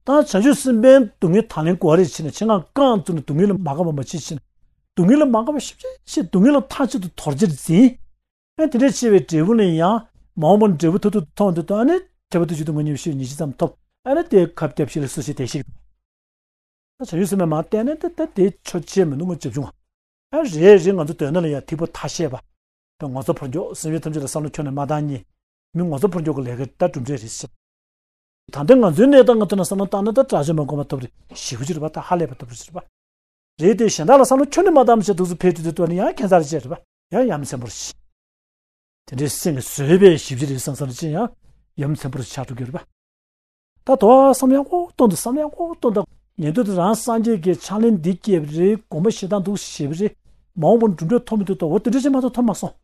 ད་བྱང་ཆུབ་སེམས་དཔའི་སྡུག་བསྔལ་དང་ལེན་དགོས་རེད་ཅེས་ནས་ཆེད་མངགས་རྐང་བཙུགས་ནས་སྡུག་བསྔལ་ལ་མ་དགའ་བ་མ་བྱེད་ཅེས་ནས། སྡུག་བསྔལ་ལ་མ་དགའ་བ་ཞིབ་ཅིག་བྱེད། སྡུག་བསྔལ་ལ་མཐའ་གཅིག་ཏུ་དོར་རྒྱུར་འཛིན། ཨ་དེ་འདྲ་བྱས་པའི་འབྲས་བུ་ལ་ཡང་མ་འོངས་པར་འབྲས་བུ་མཐར་ཐུག་ཏུ་མཐོང་དུས་ད་ཨ་ནི་ཐེག་པ་བསྟུན་གྱི་སྡུག་བསྔལ་ཉེར་བཞི་ཉེར་གཅིག་ཙམ་ཐོབ། ཨ་ནི་དེ་ཁ་བརྒྱབ་ཞིག་ལ་སོ་སོའི་བདེ་གཤེགས་འདུག་ད་བྱང་ཆུབ་སེམས་དཔའི་མར་བལྟས་ན་ད་ད་དེ་ཆོག་ཆེ་མི་འདུག་ངོ་བྱབ་བྱུང་བ། ཨ་རེད་རེད། ང་ཚོ་དོན་ལ་ཡང་ཐེག་པ་ཐ་ཤལ་པ། དཔེ་ངོ་ཚ་ཕར་འཇོག་སེམས་ཅན་ཐམས་ཅད་ལ་བསམ་བློ་ཁྱོན་ནས་མ་བཏང་མཁན། མི་ངོ་ཚ་ཕར་འཇོག་གི་ལས་ཀ་ད་གྲུབ་འབྲས་རེད་ཟེར། ད་ལྟ་ང་ཚོའི་གནས་སྟངས་ང་ཚོ་ནང་བསམ་བློ་བཏང་ན་ད་དགྲ་བཅོམ་པ་སྒོམ་པ་ལྟ་བུ་རེད། ཞེ་པོ་ཅིག་རེད་པ། ད་ཧ་ལས་པ་ལྟ་བུ་ཞིག་རེད་པ། རེད་དེ་གཞན་དག་ལ་བསམ་བློ་ཁྱོན་ནས་མ་བཏང་བྱས་འདུག་སེ་ཕེབས་དུས་དེ་ལྟོས་ན་ཡང་ཁྱད་མཚར་ཅིག་རེད་པ། ཡང་ཡ་མཚན་པོ་རེད། དེ་འདྲའི་སེམས་ཀྱི་བཟོད་པའི་ཞིབ་ཅིག་རེད་བསམ་བསམ་ཅིག་ཡང་ཡ་མཚན་པོ་རེ་ཆགས་འགྲོ་གི་རེད་པ། ད་དོ་བསམ་ཡག་པོ་གཏོང་དང་། བསམ་ཡག་པོ་གཏོང་དང་། ཉན་ཐོས་དེ་རང་སངས་རྒྱས་ཀྱི་ཕྱག་ལེན་འདི་སྐྱེས་པ་རེད། དགོངས་པ་བཞེས་སྟངས་འདུག་ཞེས་པ་རེད། མ་འོངས་པར་འགྲུབ་འབྲས་ཐོབ་མི་འདུག་ད་འོ་དེ་འདྲ་ཅིག་མ་གཏོགས་ཐོབ་མ་སོང་།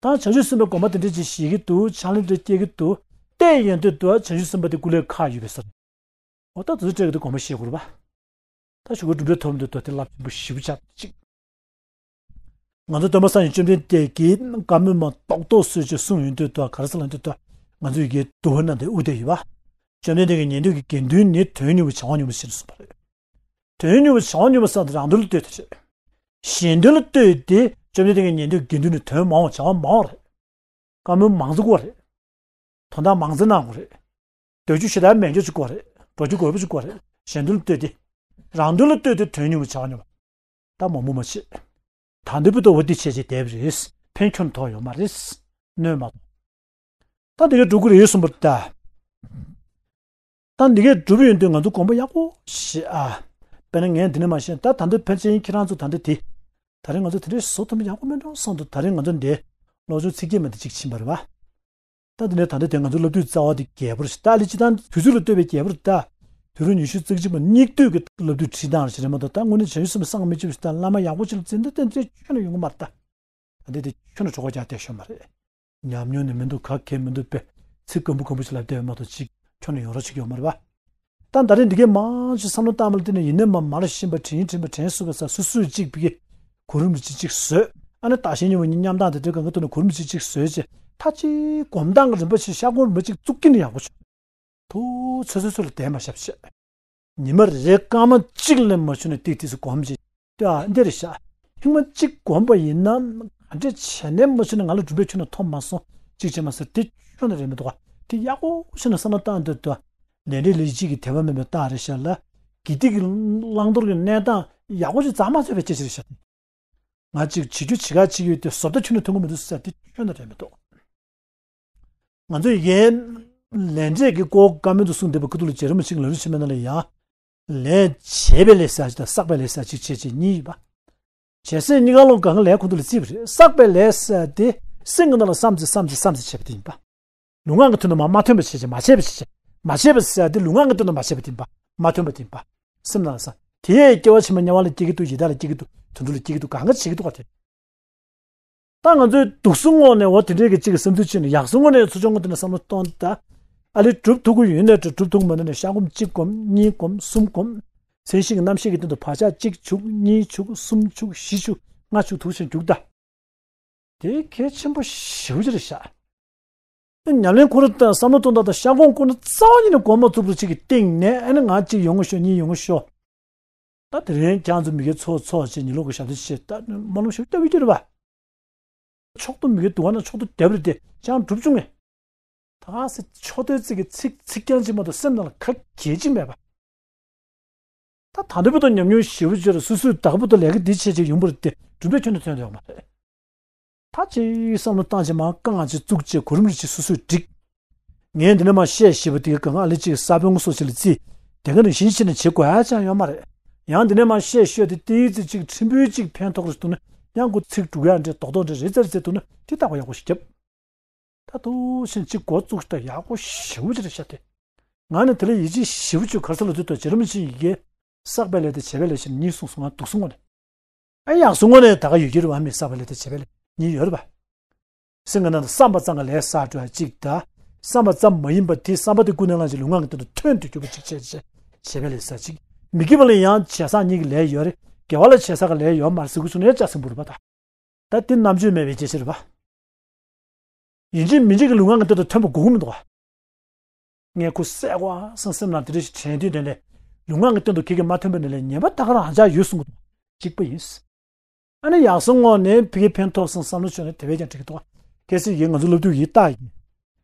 ད་བྱང་ཆུབ་སེམས་དཔའི་དགོངས་པ་དེ་འདྲ་ཅིག་བཞེས་ཀྱི་འདུག་ཕྱག་ལེན་འདི་སྐྱེ་གི་འདུག་བལྟས་ཡོང་དུས་ད་བྱང་ཆུབ་སེམས་དཔའ་དེ་སྐུ་ལས་ཁག་ཡོད་པའི་ས་རེད། འོ་ད་དེ་ཚོ་སྤྲད་གི་འདུག་དགོངས་པ་བཞེས་དགོས་རེད་པ། ད་ཞུ་གི་འགྲུབ་འབྲས་ཐོབ་མི་འདུག་ད་དེ་རླབས་ཆེན་པོ་ཞེ་པོ་ཆགས་ཅིག་ང་ཚོ་སྟོན་པ་སངས་རྒྱས་བཅོམ་ལྡན་འདས་ཀྱིས་བཀའ་མོལ་མ་རྡོག་རྡོག་བཟོས་ཅིག་གསུངས་ཡོང་དུས་ད་ག་རེ་ཟེར་ལབ་དུས་ད་ང་ཚོ་ཡི་གེ་འདུལ་བ་ནང་དེ་དབུ་དེ་ཡོད་པ། བཅོམ་ལྡན་འདས་ཀྱིས་ཉན་ཐོས་ཀྱི་དགེ་འདུན་ནི་དོན་གཉེར་བ་བྱ་བ་ཉུང་བ་ཞེས་གསུངས་པ་རེད། དོན་གཉེར་བ་བྱ་བ་ཉུང་བ་ཟེར་དེ་རང་དོན་ལ་ལྟོས་དེ་རེད། གཞན་དོན་ལ་ལྟོས་ཏེ་བཅོམ་ལྡན་འདས་ཀྱིས་ཉན་ཐོས་དགེ་འདུན་ནི་དོན་མང་བ་བྱ་བ་མང་བ་རེད། བཀའ་མོལ་མང་ཙམ་དགོས་རེད། དོན་དག་མང་ཙམ་གནང་དགོས་རེད། འདོད་རྒྱུ་ཞེ་དྲག་མེད་ཆོག་ཅིག་དགོས་རེད། འགྲོ་རྒྱུ་དགོས་པ་ཅིག་དགོས་རེད། གཞན་དོན་ལ་ལྟོས་ཏེ། རང་དོན་ལ་ལྟོས་ཏེ་དོན་གཉེར་བ་བྱ་བ་ཉུང་བ། ད་མང་པོ་མ་བྱེད། ད་འདི་བུ་ལྟ་བུ་འདི་བྱས་བྱས་བསྡད་པ་རེད། ཕན་ཁྱོན་ཐོགས་ཡོད་མ་རེད། གནོད་མ་ཐོགས། ད་འདི་ག་འགྲོ་གི་རེད་གསུངས་པ་རེད་ད། ད་འདི་གས་འགྲུབ་ཡོང་དུས་ང་ཚོ་གོམ་པ་ཡག་པོ་བཞེས་ཨ། དཔེར་ན་ངས་འདི་ནས་མར་བཤད། ད་ད་འདི་ཕལ་ཆེར་ཁྱེད་རང་ཚོ་ད་འདི་དེ། ད་རིང་ང་ཚོ་དེ་འདྲའི་བཟོ་ཐུབ་ན་ཡག་པོ་མེད་འགྲོ་བསམ་འདུག་ད་རིང་ང་ཚོ་འདི་ཀློག་སྦྱོང་ཚིག་བརྒྱད་མ་དེ་གཅིག་ཕྱིན་པ་རེད་པ། ད་འདི་ནས་ད་འདི་དེ་ང་ཚོ་བསླབ་དུས་རྩ་བ་དེ་རྒྱས་པོ་རེད་ཤག་ད་ལི་སྤྱིར་བཏང་དུས་ཚོད་ལ་ལྟོས་པའི་རྒྱས་པོ་རེད་ད། དུས་རབས་ཉི་ཤུ་རྩ་གཅིག་པ་སྙིགས་དུས་ཀྱི་བསླབ་དུས་ཁྲིད་སྟངས་རེད་མ་གཏོགས། ད་དངོས་གནས་བྱང་ཆུབ་སེམས་དཔའ་གསང་སྔགས་མི་ཆོས་པའི་སྟེང་བླ་མ་ཡག་པོ་ཅིག་ལ་བརྩི་ན་ད་དེ་འདྲའི་ཁྱོན་ནས་ཡོང་གི་མ་རེད་ད། ད་འདི་དེ་ཁྱོན་ནས་གྲོད་ཁོག་རྒྱགས་བསྡད་ཤོག་མ་རེད། ཉམས་མྱོང་ནི་མི་འདུག་ག་གེ་མི་འདུག་པས་ཚིག་སྐམ་པོ་སྐམ་པོ་ཞིག་ལབ་བསྡད་པ་མ་གཏོགས་ཅིག་ཁྱོན་ནས་ཡོང་རོགས་བྱེད་ཀྱི་ཡོད་མ་རེད་པ། ད་ད་རེས་འདི་གའི་མང་ཆེ་བསམ་བློ་བཏང་བ་ལ་བརྟེན་ནས་ཡིན་ནའི་མ་མར་ཤེས་པ་དྲན་དྲན་པ་དྲན་སོང་བ་ས་སོ་སོས་གཅིག་ཕ་གི་གོ་རིམ་རེ་གཅིག་གཅིག་བཟོས། ཨ་ནི་བདག་གཞན་གཉིས་པོ་གཉིས་མཉམ་དང་དེ་འདྲའི་གང་ག་ཐོག་ནས་གོ་རིམ་གཅིག་གཅིག་བཟོས་བྱས་ད་ཅིག་སྒོམ་སྟངས་ཀྱི་རིམ་པ་ཞིག་ཤར་སྒོམ་རིམ་པ་གཅིག་བཙུགས་ཀྱི་ནི་ཡག་པོ་བྱུང་། ཐུགས་ཚོད་ཚོད་ཚོད་ལ་བསྡད་མ་བཞག་བྱས། ཉི་མ་རེ་སྐར་མ་གཅིག་ལས་མ་བྱུང་ནས་ཏིག་ཏིག་སུ་གོམས་བྱས། ལྟོས་ཨ་འདི་རེད་ཤག་ཐེངས་མ་གཅིག་གོམས་པ་ཡིན་ན་ག་འདྲས་བྱས་ནས་མ་བྱུང་ན་ང་ལ་གྲུབ་འབྲས་ཁྱོན་ནས་ཐོབ་མ་སོང་། གཅིག་བྱས་མ་ཟེར་དེ་ཁྱོན་ནས་རེད་མི་འདུག་ག་དེ་ཡག་པོ་བྱས་ནས་བསམ་བློ་བཏང་འདོད་དོ། ལས་འབྲས་ལས་གཅིག་གི་དད་པ་མེད་པའི་རྟགས་རེད་ཤག་ལ། དགེ་སྡིག་གི་བླང་དོར་གྱི་གནས་སྟངས་ཡག་པོ་ཞིག་རྩ་མ་ཆོད་པའི་སྐད་ཆ་རེད་ཤག་ང་གཅིག་བྱེད་རྒྱུ་བྱེད་ག་བྱེད་ཀྱི་ཡོད་དེ་བཟོ་ལྟ་ཁྱོན་ནས་མཐོང་གི་མི་འདུག་ཟེར་དེ་ཁྱོན་ནས་རེད་མི་འདུག་ང་ཚོ་ཡི་གེ་ལས་འབྲས་ཀྱི་སྐོར་བཀའ་མོལ་དུ་གསུངས་བསྡད་པའི་ཁུ་ཐུག་ལ་རྗེ་རིན་པོ་ཆེ་གི་ལམ་རིམ་ཆེན་མོའི་ནང་ལ་ཡང་། ལས་བྱས་པའི་ལས་ཟེར་ཅིག་དང་བསགས་པའི་ལས་ཟེར་ཅིག་བྱས་ཅིག་གཉིས་ཡིན་པ། བྱས་ཟེར་གཉིས་ཀ་ལོ་གང་གི་ལས་ཁུ་ཐུག་ལ་བརྩིས་པ་རེད། བསགས་པའི་ལས་ཟེར་དེ་སེམས་ཀྱི་ནང་ལ་བསམ་ཅིག་བསམ་ཅིག་བསམ་ཅིག་བྱས་པ་དེ་ཡིན་པ། ལུས་ངག་གི་དོན་དུ་མ་མ་ཐོན་པ་བྱས་ཅིག་མ་བྱས་པ་བྱས་ཅིག་མ་བྱས་པ་ཟེར་དེ་ལུས་ངག་གི་དོན་དུ་མ་བྱས་པ་དེ་ཡིན་པ། མ་ཐོན་པ་དེ་ཡིན་པ། སེམས་ནང་ལ་བསམ། དེ་ཡས་སྐྱེ་བ་ཕྱི་མ་དམྱལ་བ་ལ་སྐྱེ་གི་འདུག་ཡི་དྭགས་ལ་སྐྱེ་གི་འདུག་དུད་འགྲོ་ལ་སྐྱེ་གི་འདུག་གང་ག་བྱེད་ཀྱི་འདུག་ག་དེ། ད་ང་ཚོའི་འདུག་སེ་དངོས་གནས་འོ་དེ་འདྲའི་གི་གཅིག་གི་བསམ་ཚུལ་བྱས་ནས་ཡག་སོང་དངོས་གནས་ཚུར་ཕྱོགས་ངོས་དེ་ནས་བསམ་བློ་གཏོང་ད། ཨ་ལས་གྲུབ་ཐུབ་ཀྱི་ཡོད་ནའི་འདྲ་གྲུབ་ཐུབ་ཀྱི་མེད་ནའི་འདྲ་ཤར་སྒོམ་གཅིག་སྒོམ་གཉིས་སྒོམ་གསུམ་སྒོམ། མཚན་གཞི་གི་རྣམ་ཤེས་ཀྱི་སྟེང་དུ་བག་ཆགས་གཅིག་བྱུག་གཉིས་བྱུག་གསུམ་བྱུག་བཞི་བྱུག་ལྔ་བྱུག་དུ་ཞིག་བྱུག་ད། དེ་གལ་ཆེན་པོ་ཞེ་པོ་ཅིག་རེད་ཤག་ཨ་ཉམས་ལེན་ཁོ་རང་དང་བསམ་བློ་གཏོང་སྟངས་དང་ཤར་སྒོམ་ཁོ་ན་རྩ་བ་ཉིད་ནས་འགོ་མ་བཙུགས་པ་ཅིག་གི་སྟེང་ནས་ཨ་ནི་ང་གཅིག་ཡོང་གི་ཤོག་གཉིས་ཡོང་གི་ཤོག་ད་དེ་རིང་ཁྱེད་ཚོ་མི་སྒེར་ཚོགས་ཚོགས་བྱས་ཉི་ལོག་གི་ཞབས་བྲོ་བྱས་ད་མ་ལོང་ཞབས་བྲོ་བི་ཌིའོ་རེད་པ། ཕྱོགས་གཏོགས་མི་སྒེར་འདུག་ག་ན་ཕྱོགས་གཏོགས་རྒྱབ་རེད་དེ་ཅང་གྲུབ་བྱུང་ངས། ད་ག་སེ་ཕྱོགས་གཏོགས་ཚིག་གི་ཚིག་ཚིག་རྐྱང་གཅིག་མ་གཏོགས་སེམས་ནང་ལ་ཁ་གྱེས་གཅིག་མེད་པ། ད་ད་འདི་བུ་དང་ཉམས་མྱོང་ཞེ་པོ་ཅིག་རེད། སོ་སོས་ད་ག་བུ་དང་ལས་ཀ་འདི་བྱས་བྱས་ཡོང་པ་རེད་དེ་གྲུབ་འབྲས་ཁྱོན་ནས་ཐོན་ཐུབ་ཡོད་མ་རེད། ད་ཅིག་བསམ་བློ་བཏང་བྱས་མར་རྐང་ང་ཅིག་བཙུགས་བྱས་གོ་རིམ་རེ་ཅིག་སོ་སོས་བསྒྲིགས། ངས་འདི་ནས་མར་བཤད་ཞེས་པ་དེ་གི་གང་ཨ་ལེ་ཅིག་ས་བོན་སོགས་ཅིག་ལ་བརྩིས། དེ་ག་ནང་བཞིན་བྱས་ནས་བྱེད་དགོས་ཡ་ཅང་ཡོད་མ་རེད། ཡང་འདི་ནས་མར་བཤད་ཤོད་དེ་ཏིག་ཙི་ཅིག་ཕྲན་བུ་ཅིག་ཕན་ཐོགས་རེ་འདུག་ན་ཡང་ཁོ་ཚིག་དྲུག་ཡ་འདྲེ་རྡོག་རྡོག་འདྲེ་རེ་ཙེ་རེ་ཙེ་འདུག་ན་དེ་བརྟག་པ་ཡག་པོ་ཞིག་རྒྱབ། ད་དུ་ཕྱིན་གཅིག་འགོ་བཙུགས་ཤིག་ད་ཡག་པོ་ཞེ་པོ་ཅིག་རེད་ཤག་དེ། ང་ནི་དེ་ལ་ཡིད་ཆེས་ཞེ་པོ་ཅིག་ག་རེ་ཟེར་ལབ་དུས་ད་རྗེ་རིན་པོ་ཆེ་ཡི་གེ་བསགས་པའི་ལས་དང་བྱས་པའི་ལས་ཞེས་གཉིས་གསུངས་སོང་། ང་འདུག་སེ་དངོས་གནས། ཨ་ཡག་སོང་དངོས་གནས་ད་ག་ཡོད་ཀྱི་རེད་པ། མི་བསགས་པའི་ལས་དང་བྱས་པའི་ལས་གཉིས་ཡོད་རེད་པ། སེམས་ཀྱི་ནང་དུ་བསམ་པ་ཙམ་གྱི་ལས་བསགས་འགྲོ་ཡ་གཅིག་དང་། བསམ་པ་ཙམ་མ་ཡིན་པ་དེ་བསམ་པ་དེ་ཀུན་ནས་བསླངས་ཀྱི་ལུས་ངག་གི་དོན་དུ་ཐོན་དུ་གྱུར་པ་གཅིག་བྱས་བྱས་བྱས་པའི་ལས་བསགས་གཅིག་མི་དགེ་བ་ལ་ཡང་བྱས་བསགས་གཉིས་ཀྱི་ལས་ཡོད་རེད། དགེ་བ་ལ་བྱས་བསགས་ཀྱི་ལས་ཡོད་མ་རེད་ཟེར་དགོས་བྱུང་ན་ཡང་ལྕགས་སྲིན་བུ་རེད་པ་ད། ད་དེ་རྣམ་དཔྱོད་མེད་པའི་སྐད་ཆ་རེད་པ། ཡིན་གཅིག་མིན་གཅིག་གི་ལུས་ངག་གི་སྟེང་དུ་ཐོན་པ་དགོས་ཀྱི་མི་འདུག་ག་ངས་ཁོ་བསད་དགོས་བསམ་སེམས་ནང་དེ་འདྲ་ཞིག་དྲན་དུས་དེ་ནས་ལུས་ངག་གི་སྟེང་དུ་གེ་གེ་མ་ཐོན་པའི་ནང་ལས་ངན་པ་ད་ག་རང་ཅག་ཡོད་གསུང་གི་འདུག་གཅིག་པ་ཡིན། ཨ་ནི་ཡག་སོང་དངོས་གནས་ཕ་གི་ཕན་ཐོགས་སོང་བསམ་བློ་བྱུང་ན་དེ་བས་ཀྱང་འགྲིག་གི་འདུག་གལ་སྲིད་ཡིན་ང་ཚོ་སློབ་ཕྲུག་ཡིན་རྟགས་ཡིན།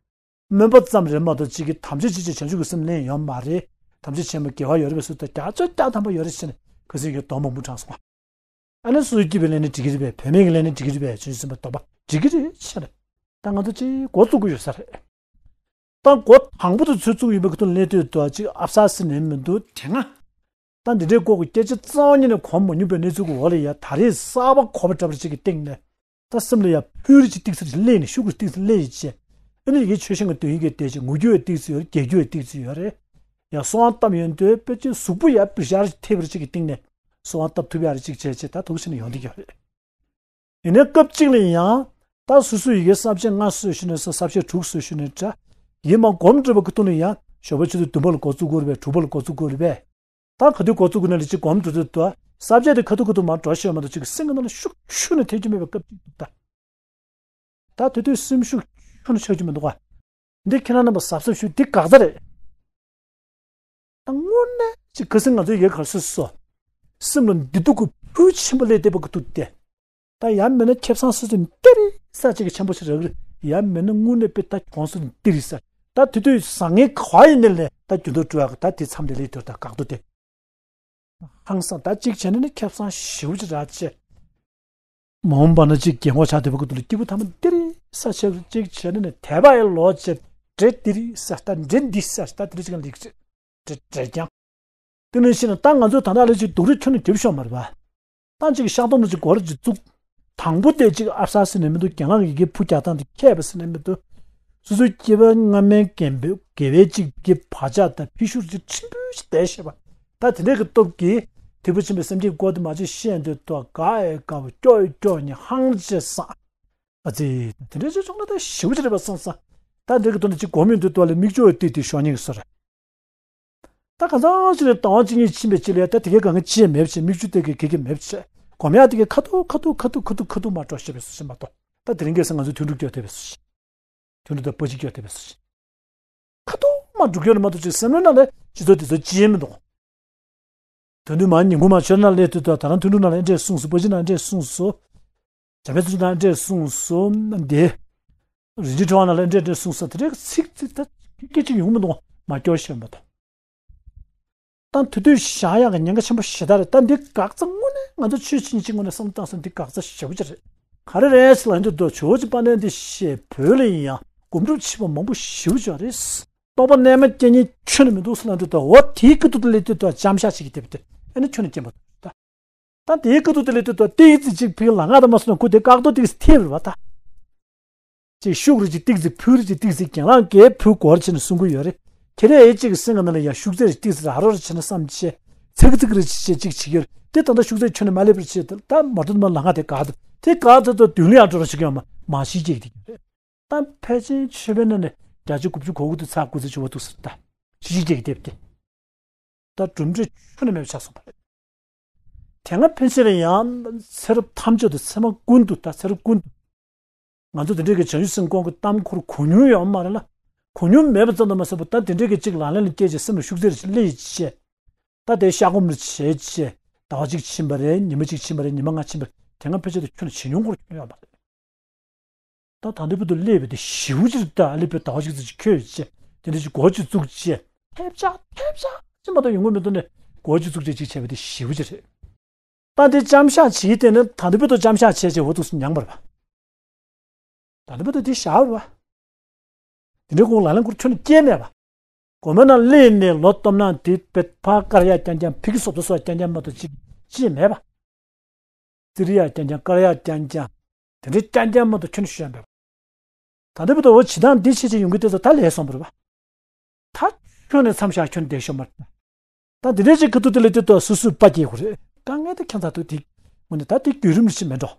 སྨོན་པ་ཙམ་རེད་མ་གཏོགས་གཅིག་གི་དམ་ཆོས་གཅིག་བྱས་བྱང་ཆུབ་ཀྱི་སེམས་ལེན་ཡོད་མ་རེད། དམ་ཆོས་ཆེན་མོ་དགེ་བ་ཡོད་རེད་པས་སུ་ད་བརྒྱ་ཆ་བརྒྱ་ཐམ་པ་ཡོད་རེད་ཟེར་ནས་གལ་སྲིད་ཡོད་དོ་མང་པོ་དྲངས་སོང་བ། ཨ་ནི་སོ་སོའི་སྐྱིད་པའི་ལས་ནི་འགྲིག་གི་རེད་པས། བུད་མེད་ཀྱི་ལས་ནི་འགྲིག་གི་རེད་པས། ཆོས་སེམས་པ་སྟོང་པ་འགྲིག་གི་རེད་ཤག་རེད། ད་ང་ཚོ་ཅིག་འགོ་བཙུགས་ཀྱི་ཡོད་ས་རེད། ད་འགོ་དང་པོ་དུ་ཚོད་བཙུགས་ཡིན་པའི་ཁུ་ཐུག་ལས་དོད་དུ་ཅིག་ཨབ་སཱ་སི་ནས་མི་འདུག་དེ་སྔ། ད་འདི་འདྲའི་སྐོར་གྱི་སྐད་ཆ་རྩ་བ་ཉིད་ནས་གོ་མ་མྱོང་པའི་གནས་ཚུལ་གྱི་འོག་ལ་ཡ་ད་རེས་གསར་པ་གོ་བ་འདྲ་པོ་ཅིག་གི་སྟེང་ནས། ད་སེམས་ལ་ཡ་ཕུལ་རེ་ཅིག་ཏིག་ཙི་ཅིག་སླེབས་ནས་ཤུགས་ཀྱིས་ཏིག་ཙི་སླེབས་ཡིན་ཅེ། ཨ་ནི་ཡི་གེ་ཆོས་ཞེན་གྱི་དོན་ཡིན་གྱི་བལྟས་ཅིག་ངུ་རྒྱུ་ཡི་ཏིག་ཙི་ཡོད་རེད། དགྱེས་རྒྱུ་ཡི་ཏིག་ཙི་ཡོད་རེད། ཡང་གསོལ་བ་བཏབ་ཡོང་དུས་དཔེ་ཅིག་གཟུགས་པོ་ཡ་པི་ཞར་ཐེབས་རེ་ཅིག་གི་སྟེང་ནས་གསོལ་བ་བཏབ་ཐུབ་ཡ་རེ་ཅིག་བྱས་ཅེ་ད་ཐུགས་ཆེ་ནས་ཡོང་གི་ཡོད་རེད། ཡིན་ནའི་སྐབས་གཅིག་ལ་ཡང་ད་སོ་སོའི་ཡི་གེ་ས་བཅད་ལྔ་སོས་ཤུལ་ནས་ས་ས་བཅད་དྲུག་སོས་ཤུལ་ནས་འདྲ། ཡིན་མ་སྒོམ་འགྲུབ་པ་གི་ཐོག་ནས་ཡང་ཞོགས་པ་ཆུ་ཚོད་བདུན་པ་ལ་འགོ་བཙུགས་དགོས་རེད་པས། དྲུག་པ་ལ་འགོ་བཙུགས་དགོས་རེད་པས། ད་ག་དུས་འགོ་བཙུགས་དགོས་ན་ལི་ཅི་སྒོམ་འགྲོ་དུས་དུ་ས་བཅད་དེ་ཁ་ཐུག་ཁ་ཐུག་མར་འགྲོ་ཤོད་མ་གཏོགས་ཅིག་སེམས་ཀྱི་ནང་ལ་ཤུགས་ཆུ་ནས་ཐེབས་ཀྱི་མེད་པའི་སྐབས་ཅིག་འདུག་ད། ད་དེ་དུས་སེམས་ཤུགས་ཆུ་ནས་ཆགས་ཀྱི་མི་འདུག་ག་འདི་ཁྱེད་རང་རྣམ་པ་གཟབ་གཟབ་ཞུ་འདི་འགག་རྩ་རེད། ད་དངོས་གནས་ཅིག་ག་སེ་ང་ཚོའི་ཡལ་གར་སོ་སོ། སེམས་ལ་བདེ་སྡུག་གི་བུ་ཆེན་པོ་སླེབས་བསྡད་པ་གི་འདུག་སྟེ། ད་ཡང་མིན་ན་ཁེ་བཟང་སོ་སོ་ནི་ཏི་རི་ས་ཅིག་གི་ཆེན་པོ་ཞིག་རག་གི་རེད། ཡང་མིན་ན་དངོས་གནས་དཔེ་ད་གྱོང་སོ་ནི་ཏི་རི་ས། ད་དེ་དུས་བཟང་ངན་ག་བ་ཡིན་ནའི་ལས་ད་རྒྱུ་ནོར་སྤྲོད་ཡག་གི་ད་དེ་མཚམས་དེ་ལས་དོར་ད་འགག་འདུག་སྟེ། ཧང་སང་ད་གཅིག་བྱས་ན་ནི་ཁེ་བཟང་ཞེ་པོ་ཅིག་རག་བྱས། མ་འོངས་པ་ན་གཅིག་རྒན་གོག་ཆགས་བསྡད་པ་གི་འདུག་ལ་སྐྱིད་པོ་ཐ་མ་ཏི་རི་ས་ཆགས་གཅིག་བྱས་ན་ནི་དད་པ་ཡི་ལོ་བྱས་འདྲེ་ཏི་རི་ས་ད་འདྲེ་འདི་ས་ད་ཏི་རི་ཅིག་ལིག་ཅིག་བྲེལ་བྲེལ་རྐྱང་། དེ་ནས་ཕྱིན་ན་ད་ང་ཚོས་ད་ལྟ་ལས་ཅིག་སྡུག་རུས་ཁྱོན་ནས་རྒྱབ་ཤོག་མ་རེད་པ། ད་ཅིག་བཤགས་སྡོམ་ལ་ཅིག་སྒོར་ཅིག་བཙུགས། དང་པོ་དེ་ཅིག་ཨབ་སར་ཟེར་ནས་མི་འདུག་རྒན་ལགས་ཀྱི་ཕུ་རྒྱག་སྟངས་དེ་མཁས་པ་ཟེར་ནས་མི་འདུག་སོ་སོའི་སྐྱེ་བ་སྔ་མའི་རྒན་པོའི་དགེ་བའི་ཅིག་གི་བག་ཆགས་དང་འཕེལ་ཤུགས་ཅིག་ཕྲན་བུ་ཞིག་བསྡད་ཤེས་པ། ད་དེ་འདྲའི་གི་སྟོབས་ཀྱིས་ཐེག་པ་ཆེན་པོའི་སེམས་བསྐྱེད་སྐོར་དུ་མ་ཅིག་བཤད་འདོད་དོ་དགའ་ཨེ་དགའ་བོ་སྐྱོ་ཨེ་སྐྱོ་ཉེ་ཧང་ཅེ་སང་། ཨ་ཙི། དེ་འདྲའི་ཅིག་བྱུང་ན་ད་ཞེ་པོ་ཅིག་རེད་པ་སང་སང་། ད་འདྲའི་གི་དོན་དུ་ཅིག་གོ་མིན་དུ་དོ་ལ་མིག་ཆུ་ཏིག་ཏིག་ཤོར་ཉེ་གི་སོ་རེད། ད་གང་ཚང་ཞིག་ལ་དང་བ་གཅིག་གཉིས་ཕྱིན་པའི་ཅི་ལས་ད་དེ་གའི་གང་གི་ཅི་ཡང་མེད་ཅེས་མིག་ཆུ་སྟེར་གི་གེ་གེ་མེད་ཅེས་གོམ་ཡག་དེ་གའི་ཁ་ཐུག་ཁ་ཐུག་ཁ་ཐུག་ཁ་ཐུག་ཁ་ཐུག་མ་འགྲོ་ཤེས་པའི་སུ་ཞིག་མ་གཏོགས། ད་དེ་རིང་གས་ང་ཚོ་མཐུན་འགྲུག་སྐྱོ་ཐེབས་པའི་སུ་ཞིག་མཐུན་འགྲུག་དང་པོ་ཅིག་སྐྱོ་ཐེབས་པའི་སུ་ཞིག་ཁ་ཐུག་མ་འགྲུག་སྐྱོ་ནི་མ་གཏོགས་ཅིག་སེམས་ནང་ལ་ཅི་ཚོ་དེ་ཚོ་ཅི་ཡང་མི་འདུག་དོན་དུ་མ་ཉིན་གུང་མ་ཆོས་ནང་སླེབས་དུས་ད་ད་རང་མཐུན་འགྲུག་ནང་ལ་འདྲས་གསུངས་སོ། པོ་ཅིག་ནང་འདྲས་གསུངས་སོ། བྱ་བའི་ཚུལ་དང་འདྲེས་གསུངས་སོ། འདི། རིན་ཆེན་ཕྲེང་བ་ནང་ལ་འདྲེས་འདྲེས་གསུངས་སོ། དེ་འདྲའི་ཚིག་ཚིག་ད་སྐད་ཅིག་ཡོང་མི་འདུག་མ་སྐྱོར་ཤེས་མ་གཏོགས། ད་དུས་དུས་བཞག་ཡག་གི་ཉེན་ཁ་ཆེན་པོ་ཞེ་དྲག་རེད། ད་འདི་འགག་རྩ་དངོས་གནས་ང་ཚོ་ཆོས་བྱེད་མཁན་གཅིག་ངོས་ནས་བསམ་བློ་བཏང་སོང་འདི་འགག་རྩ་ཞེ་པོ་ཅིག་རེད། ག་རེ་རེད་ཟེར་ལ་འདི་དོ་ཇོ་བོ་རྗེ་དཔལ་ལྡན་འདས་ཞེས་བོད་ལ་ཡང་སྒོམ་སྒྲུབ་བྱེད་པ་མང་པོ་ཞེ་པོ་ཅིག་རེད། རྟོགས་པ་རྣལ་མ་སྐྱེ་ཉེན་ཁྱོན་ནས་མི་འདུག་ཟེར་ལ་འདི་དོ་འོ་དེའི་སྐུ་ཐུག་ཏུ་སླེབས་དུས་དོ་ལྕམ་ཤ་ཞིག་གིས་དེབ་དེ་ཨ་ནི་ཁྱོན་ནས་སྐྱེན་པ་འདུག་ད། ད་དེའི་སྐུ་ཐུག་དེ་ལས་དུས་ཏོ་ཏིག་ཙི་ཅིག་ཕིག་ལ་ང་ད་མ་སོང་ན་ཁུ་དེ་བཀག་རྡོ་ཏིག་ཙི་ཐེབས་རེད་བ་ད། ཅིག་ཤུགས་རེ་ཅིག་ཏིག་ཙི་ཕུ་རེ་ཅིག་ཏིག་ཙི་གྱེན་ལངས་གས་ཕུ་སྐོར་ཕྱིན་ནས་གསུང་གི་ཡོད་རེད། ཁྱེད་རས་ཨེ་ཅིག་སེང་ག་ན་ལ་ཡང་ཤུགས་ཚད་རེ་ཏིག་ཙི་ར་རོ་རེ་ཕྱིན་ན་བསམ་ཆེ། ཚིག་ཚིག་རེ་ཅིག་བྱེད་ཅིག་བྱེད་ཀྱི་ཡོད་རེད་དེ་ད་ལྟ་ཤུགས་ཚད་ཁྱོན་ནས་མ་སླེབས་པར་བྱེད་དེ་ད་མ་གཏོགས་མ་ལ་ང་དེ་དགའ་དེ་དེ་དགའ་ཚོད་དུ་མདུན་ལ་ཡང་འགྲོ་རོགས་བྱེད་ཀྱི་ཡོད་མ་མ་ཤི་སྐྱེ་གི་དེ་ཡོད་རེད། ད་ཕལ་ཆེར་ཆོས་པའི་ནང་ནས་བརྒྱ་ཆ་དགུ་བཅུ་གོ་དགུ་དེ་ཚ་དགུ་ཚེ་ཆུ་བ་འདུག་ཟེར་ད། ཤི་ཤི་སྐྱེ་གི་དེབ་དེ། ད་གྲུབ་འབྲས་ཁྱོན་ནས་མེད་པ་ཆགས་སོང་བ་རེད། དེ་སྔ་ཕན་ཆད་ལ་ཡང་ཚེ་རབས་ཐམས་ཅད་དུ་ཚེ་མ་ཀུན་ཏུ་ད་ཚེ་རབས་ཀུན་ཏུ། ང་ཚོ་དེ་འདྲའི་གི་བྱང་ཆུབ་སེམས་སྐོང་གི་གཏམ་ཁུར་གོ་མྱོང་ཡོད་མ་རེད་ལ། གོ་མྱོང་མེད་པ་ཙམ་དུ་མ་ཟད་པར་ད་དེ་འདྲའི་གི་གཅིག་ལག་ལེན་ལ་སྐྱེས་ཀྱི་སེམས་ལ་ཤུགས་ཚད་ཅིག་སླེབས་བྱས། ད་དེ་བཤགས་སྒོམ་ལ་བྱས་བྱས་ཟླ་བ་གཅིག་ཕྱིན་པ་རེད། ཉི་མ་གཅིག་ཕྱིན་པ་རེད། ཉི་མ་ལྔ་ཕྱིན་པ་རེད། དེ་སྔ་ཕན་ཆད་དུ་ཁྱོན་ནས་བྱེད་མྱོང་ཁུར་ཡོད་མ་རེད། ད་ད་འདི་བུ་དུ་སླེབས་པའི་དེ་ཞེ་པོ་ཅིག་ད་སླེབས་པའི་ཟླ་བ་གཅིག་ཙམ་ཅིག་འཁྱོལ་བྱས་དེ་འདྲ་ཅིག་སྒོ་ཅིག་བཙུགས་བྱས་ཐེབས་ཆག་ཐེབས་ཆག་ཅིག་མ་གཏོགས་ཡོང་གི་མི་འདུག་ནས་སྒོ་ཅིག་བཙུགས་བྱས་ཅིག་བྱས་པའི་དེ་ཞེ་པོ་ཅིག་རེད། ད་འདི་ཅམ་ཤག་བྱེད་དེ་ནི་ད་འདི་བུ་དུ་ཅམ་ཤག་བྱས་བྱས་འོ་ཐུགས་སུ་མྱངས་པ་རེད་པ། ད་འདི་བུ་དུ་དེ་བཞག་པ་རེད་པ། དེ་འདྲའི་གོང་ལ་ལན་ཁུར་ཁྱོན་ནས་སྐྱེལ་མེད་པ། དགོན་པ་ནང་སླེབས་ནས་ལོ་སྟོབས་ནང་དེ་པེ་ཕ་དཀར་ཡག་རྐྱང་རྐྱང་ཕི་གི་སོབ་ཏོ་སོགས་རྐྱང་རྐྱང་མ་གཏོགས་ཅིག་ཅི་མེད་པ། ཙི་རི་ཡག་རྐྱང་རྐྱང་དཀར་ཡག་རྐྱང་རྐྱང་། དེ་འདྲའི་རྐྱང་རྐྱང་མ་གཏོགས་ཁྱོན་ནས་ཤོད་ཡ་མེད་པ། ད་ལྟ་བུ་དོ་བོ་བྱེད་སྟངས་འདི་བྱེད་བྱེད་ཡོང་གི་དེ་ཚོ་ད་ལས་སོང་བ་རེད་པ། ད་ཁྱོན་ནས་མཚམས་བཞག་ཁྱོན་བསྡད་ཤོག་མ་རེད། ད་འདི་འདྲའི་ཅིག་གི་ཐུག་དེ་ལས་དེ་དོ་སུ་སུ་པ་སྐྱེ་དགོས་རེད། དཀའ་ངལ་དེ་ཁྱད་མཚར་འདུག་དེ་དངོས་གནས་ད་དེ་བརྒྱུད་རིམ་ཞིག་མེད་འགྲོ།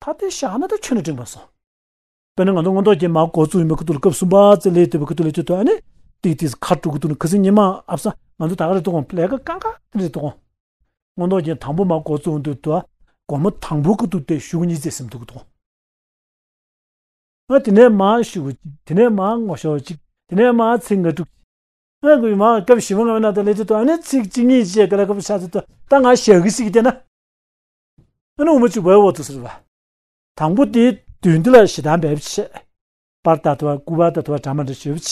ད་དེ་བཞག་ན་ད་ཁྱོན་ནས་འགྲིག་མ་སོང་། དཔེར་ན་ང་ཚོ་སྔོན་ཐོག་རྒྱན་མར་འགོ་བཙུགས་ཡིན་པའི་ཁུ་ཐུག་ལ་སྐབས་གསུམ་པ་ཙེ་ལེ་དེ་བའི་ཁུ་ཐུག་ལ་དེ་དོ་ཨ་ནི་ཏིག་ཏིག་ཁ་དྲུག་གི་ཐུག་ནས་ཁ་སང་ཉི་མ་ཨབ་ས་ང་ཚོ་ད་ག་རེ་འདུག་གོང་ལས་ཀ་གང་ག་རེ་འདུག་གོང་། སྔོན་ཐོག་རྒྱན་དང་པོ་མར་འགོ་བཙུགས་འདུག་དོ། སྒོར་མོ་དང་པོ་ཁུ་ཐུག་དེ་ཞུ་གཉིས་ཙེ་སེམས་འདུག་གི་འདུག་ང་དེ་ནས་མར་ཞུ་གཅིག་དེ་ནས་མར་ངོ་ཤོག་གཅིག་དེ་ནས་མར་ཚིག་ལྔ་དྲུག་ང་དགོས་མ་སྐབས་ཞིབ་མ་ང་ན་ད་ལས་དེ་དོ་ཨ་ནི་ཚིག་གཅིག་གཉིས་བཅས་ག་ལ་སྐབས་ཆགས་ཚུལ་དོ་ད་ང་ཞག་གི་སྲིད་ཀྱི་དེ་ན། ཨ་ནི་འུ་མ་གཅིག་བའི་འོག་ཏུ་ཟེར་བ། དང་པོ་དེ་དུས་འདི་ལ་ཞེ་སྡང་མེད་པ་བྱས། པར་ད་དོ་བ་སྐུ་པར་ད་དོ་བ་འདྲ་མ་འདྲ་ཞེ་པོ་བྱས་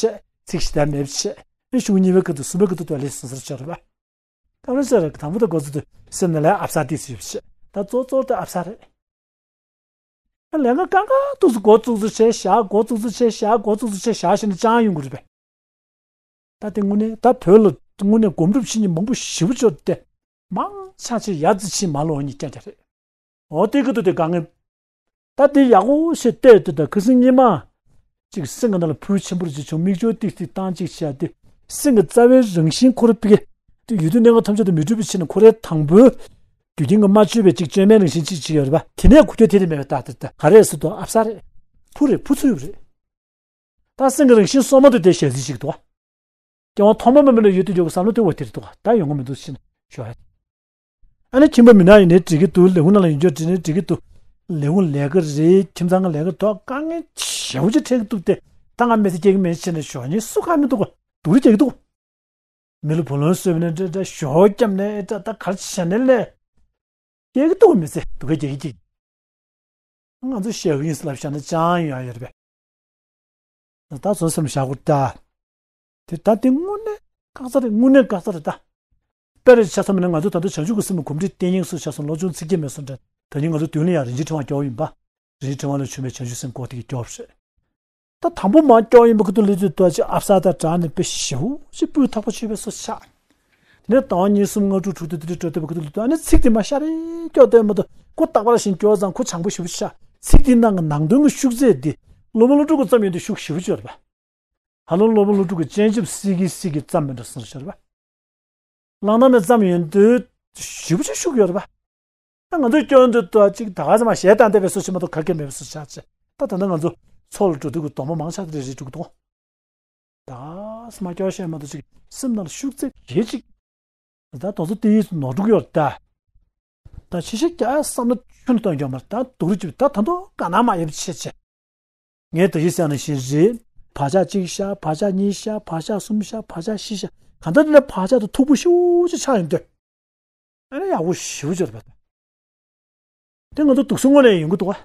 ཚིག་ཞེ་སྡང་མེད་པ་བྱས་ཨ་ནི་ཞུ་གཉིས་པའི་ཁུ་ཐུག་གསུམ་པའི་ཁུ་ཐུག་དོ་ལས་སོང་ཟེར་ཆོག་རེད་བ། སྐབས་རེ་ཟེར་རེད་དང་པོ་དང་འགོ་ཚུགས་དུས་སེམས་ནང་ལ་ཨབ་ས་ཏིག་ཙི་ཡོད་པ་བྱས་ད་གཙོ་གཙོ་དེ་ཨབ་ས་རེད། ལས་ཀ་གང་ག་ཏུག་ཙི་འགོ་བཙུགས་ཚུལ་བྱས་བཞག་འགོ་བཙུགས་ཚུལ་བྱས་བཞག་འགོ་བཙུགས་ཚུལ་བྱས་བཞག་བྱས་ནས་ཅང་ཡོང་གི་རེད་པས། ད་དེ་དངོས་གནས་ད་བོད་ལ་དངོས་གནས་སྒོམ་སྒྲུབ་བྱེད་མཁན་མང་པོ་ཞེ་པོ་ཅིག་ཡོད་དེ། མང་ཆ་ཆེ་ཡ་ཙི་ཆི་མ་ལོ་ཉིས་ཀྱང་ཀྱང་རེད། འོ་དེ་གི་དུ་དེ་དཀའ་ངལ། ད་དེ་ཡག་པོ་ཞིག་བལྟས་དུས་ད་ཁུ་སིམ་གཉིས་མ། ཅིག་སེམས་ཀྱི་ནང་ལ་ཕུལ་ཆེན་པོ་ཅིག་བྱུང་མིག་ཆུ་ཏིག་ཏིག་བཏང་ཅིག་བྱས་ཏེ། སེམས་ཀྱི་རྩ་བའི་རང་བཞིན་ཁོ་ར་པི་ཀེ། དེ་ཡུལ་དུས་གནས་སྐབས་ཐམས་ཅད་དུ་མི་འཁྲུལ་པའི་ཕྱིར་ན་ཁོ་རའི་དང་པོའི། རྒྱུ་རྐྱེན་གྱིས་མ་བཅོས་པའི་ཅིག་བཅོས་མའི་རང་བཞིན་ཅིག་ཅིག་ཡོད་རེད་པ། དེ་ནས་ཁུ་ཁྱོད་དེ་རེད་མེད་པ་ད་དེ་ད་ག་རེ་ཟེར་དུ་ཨབ་ས་རེད། ཕུ་རེད་ཕུ་ཚུ་ཡོད་རེད། ད་སེམས་ཀྱི་རང་བཞིན་སོ་མ་དུ་དེ་ཞལ་གཟིགས་ཤིག་འདུག་སྐྱེ་བ་ཐོག་མ་མ་མིན་ལ་ཡོད་དུ་འཇོག་གི་བསམ་བློ་དེ་བ་དེ་རེད་འདུག་ད་ཡོང་གི་མི་འདུག་ཕྱིན་ཞོག་ཡ། ཨ་ནི་ཁྱིམ་པ་མི་ནག་ཡིན་ནའི་འགྲིག་གི་འདུག་ལས་ཁུངས་ནང་ལ་ཡོད་འཇོག་འགྲིག་ནའི་འགྲིག་གི་འདུག་ལས་ཁུངས་ལས་ཀ་རེད་ཁྱིམ་ཚང་གི་ལས་ཀ་འདུག་དཀའ་ངལ་ཞེ་པོ་ཅིག་འཕྲད་ཀྱི་འདུག་སྟེ། ད་ང་མི་ཚེ་སྐྱེལ་གི་མེད་ཕྱིན་ཞོག་ཉིན་སུ་གང་མི་འདུག་ག་སྡུག་རུས་སྐྱེལ་གི་འདུག་མི་ལ་བུ་ལོན་གསོལ་བ་ནས་འདྲ་འདྲ་ཞོ་བརྒྱབ་ནས་འདྲ་ད་གར་བྱས་ནས་ལས། སྐྱེལ་གི་འདུག་མི་ཚེ་སྡུག་ག་སྐྱེལ་གི་སྐྱེལ་གི། ང་ཚོ་ཞེ་གི་ཡིན་ཟེར་ལབ་བཞག་ན་ཅང་ཡོང་ཡ་ཡོད་རེད་པས། ད་བཟོ་སེམས་བཞག་གོ་ད། དེ་ད་དེ་དངོས་གནས་དཀག་ཚ་རེད་དངོས་གནས་དཀག་ཚ་རེད་ད། དཔེ་རེ་ཆ་ཚང་མ་ནི་ང་ཚོ་ད་ལྟ་བྱང་ཆུབ་ཀྱི་སེམས་ལ་གོམས་འདྲིས་བསྟེན་ཡིན་སུ་ཆ་སོང་ལོ་ཆུང་ཚིག་སྐྱེ་མེད་སོང་འདྲ། ད་ནི་ང་ཚོ་མདུན་ལ་ཡང་རིན་ཆེན་ཕྲེང་བ་སྐྱོར་ཡིན་པ། རིན་ཆེན་ཕྲེང་བ་ལ་བྱོན་པའི་བྱང་ཆུབ་སེམས་ཀོ་དེ་གི་སྐྱོར་རེད། ད་དང་པོ་མར་སྐྱོར་ཡིན་པ་ཁུ་ཐུ་ལི་ཚོས་ཏོ་ཅིག་ཨབ་ས་ད་དྲག་ནས་དཔེ་ཞེ་པོ་ཅིག་སྤུས་དག་པོ་ཆོད་པའི་སོ་ཆགས། དེ་ནས་ཟླ་བ་གཉིས་གསུམ་ལྔ་དྲུག་དྲུག་དེ་དེ་འགྲོ་དེ་བ་ཁུ་ཐུ་ལི་ཏོ་ཨ་ནི་ཚིག་དེ་མ་ཤ་རེ་སྐྱོར་དེ་མ་གཏོགས་ཁོ་རྟག་པར་བཞིན་སྐྱོར་ཙང་ཁོ་བྱང་པོ་ཞེ་པོ་ཆགས། ཚིག་དེའི་ནང་གི་ནང་དོན་གྱི་ཤུགས་ཚད་དེ་སློབ་དཔོན་སློབ་ཕྲུག་གི་ཙམ་ཡོད་དེ་ཤུགས་ཞེ་པོ་ཆེ་རེད་པ། ཧ་ལམ་སློབ་དཔོན་སློབ་ཕྲུག་གི་སྤྱན་ཆབ་སྲིད་ཀྱི་སྲིད་ཀྱི་ཙམ་མི་འདྲ་སོང་ཤར་བ། བླངས་ན་མེད་ཙམ་ཡོན་ཏན་ཞིབ་ཅིག་ཤུགས་ཡོད་རེད་པ། ང་ཚོའི་སྐྱོན་འདི་ལྟ་ཅིག་ད་ག་ཚོད་མ་ཞེ་དྲག་འདས་པའི་སོ་ཞིག་མ་གཏོགས་ག་གེ་མེད་པའི་སོ་ཆགས་ཆེ། ད་ད་ལྟ་ང་ཚོ་ཚོགས་ལ་འགྲོ་དུས་ཀྱི་སྡོམ་པ་མང་ཆགས་དེ་རེ་རེ་འགྲོ་གི་འདུག་ད་སྨྲ་སྐྱོ་བཤད་མ་གཏོགས་ཅིག་སེམས་ནང་ལ་ཤུགས་ཚད་གེ་ཅིག་ད་དོ་ཚོ་དེ་ཡིས་ནོར་འགྲོ་གི་ཡོད་ད། ད་ཕྱི་ཤ་རྒྱག་བསམ་ན་ཁྱོན་གཏོང་རྒྱུ་མ་རེད། ད་སྡུག་རུ་ཅིག་ད་ད་དོ་ག་ན་མ་ཡོད་ཆེ་ཆེ། ངས་ད་ཡིས་ཟེར་ན་བཞིན་རེད། བག་ཆགས་གཅིག་ཤ་བག་ཆགས་གཉིས་ཤ་བག་ཆགས་གསུམ་ཤ་བག་ཆགས་བཞི་ཤ་ག་འདྲ་དེ་ལ་བག་ཆགས་དང་མཐུག་པོ་ཤུགས་ཆེ་ཆགས་ཡོང་དུས། ཨ་ནི་ཡག་པོ་ཞེ་པོ་ཅིག་རེད་པ། དེ་ང་ཚོ་འདུག་སེ་དངོས་གནས་ཡོང་གི་འདུག་ག་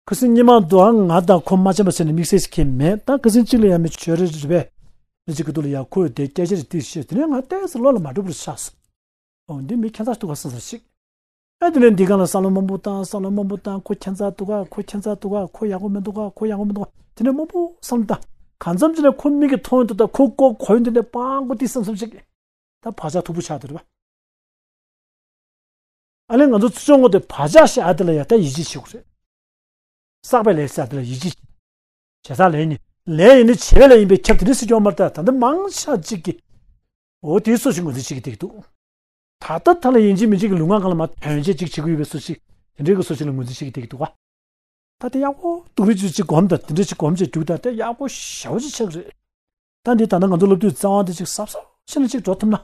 ཁུ་སིམ་གཉིས་མ་འདུག་ཨ། ང་དང་ཁོ་མ་ཆེན་པ་ཟེར་ནས་དམིགས་བསལ་གྱི་མེད། ད་ཁུ་སིམ་གཅིག་ལ་ཡང་མི་ཆོས་རེ་རེ་བས་མི་གཅིག་གི་འདུག་ལ་ཡ་ཁོས་དེ་སྐད་ཆ་རེ་ཏིག་བཤད་དེ་ནས་ང་ཏོག་ཙམ་བློ་ལ་མ་འགྲོ་བར་ཆགས་སོང་། ཨོ་འདི་མི་ཁྱད་མཚར་འདུག་ག་བསམ་ས་ཞིག་ཨ་དེ་ནས་འདི་ག་ལ་བསམ་བློ་མང་པོ་བཏང་བསམ་བློ་མང་པོ་བཏང་། ཁོ་ཁྱད་མཚར་འདུག་ག་ཁོ་ཁྱད་མཚར་འདུག་ག་ཁོ་ཡག་པོ་མི་འདུག་ག་ཁོ་ཡག་པོ་མི་འདུག་ག་དེ་ནས་མང་པོ་བསམ་བློ་བཏང་། གང་འཚམ་ཅིག་ནས་ཁོ་མིག་གིས་མཐོང་ཡོང་དུས་ད་ཁོ་ལྐོག་གོ་ཡོང་དུས་ནས་སྤང་གོ་ཏི་བསམ་བསམ་ཞིག་ད་བག་ཆགས་མཐུག་པོ་ཆགས་འདུག་རེད་པ། ཨ་ལས་ང་ཚོ་ཚུར་ཕྱོགས་ངོ་དེ་བག་ཆགས་ཤ་ཨ་དེ་ལ་ཡ་ད་ཡིད་ཆེས་བྱེད་དགོས་རེད། བསགས་པའི་ལས་ཤ་ཨ་དེ་ལ་ཡིད་ཆེས་བྱེད། བྱས་ཙང་ལས་ནི་ལས་ཡིན་ནི་བྱས་པའི་ལས་ཡིན་པས་ཁྱབ་དེ་འདྲ་སྲིད་སྐྱོང་མར་ལྟ་ད་འདི་མང་ཆ་གཅིག་གིས། འོ་དེའི་སོ་ཞིག་ངོས་འཛིན་བྱེད་ཀྱི་བསྡད་ཀྱི་འདུག་ད་ལྟ་ད་ལ་ཡིན་གཅིག་མིན་གཅིག་གི་ལུས་ངག་སྒང་ལ་མ་དོན་བྱེད་ཅིག་བྱེད་ཀྱི་ཡོད་པའི་སོ་ཞིག་དེ་འདྲའི་གི་སོ་ཞིག་ལ་ངོས་འཛིན་བྱེད་ཀྱི་བསྡད་ཀྱི་འདུག་ག་ད་དེ་ཡག་པོ་སྡུག་རུས་ཅིག་ཅིག་གོམས་དང་དེ་འདྲ་ཅིག་གོམས་བྱས་རྒྱུག་དང་དེ་ཡག་པོ་ཞེ་པོ་ཅིག་ཆགས་ཀྱི་རེད། ད་འདི་ད་ལྟ་ང་ཚོ་སློབ་དུས་རྩ་བ་འདི་ཅིག་གཟབ་གཟབ་བྱས་ནས་ཅིག་འགྲོ་ཐུབ་ན།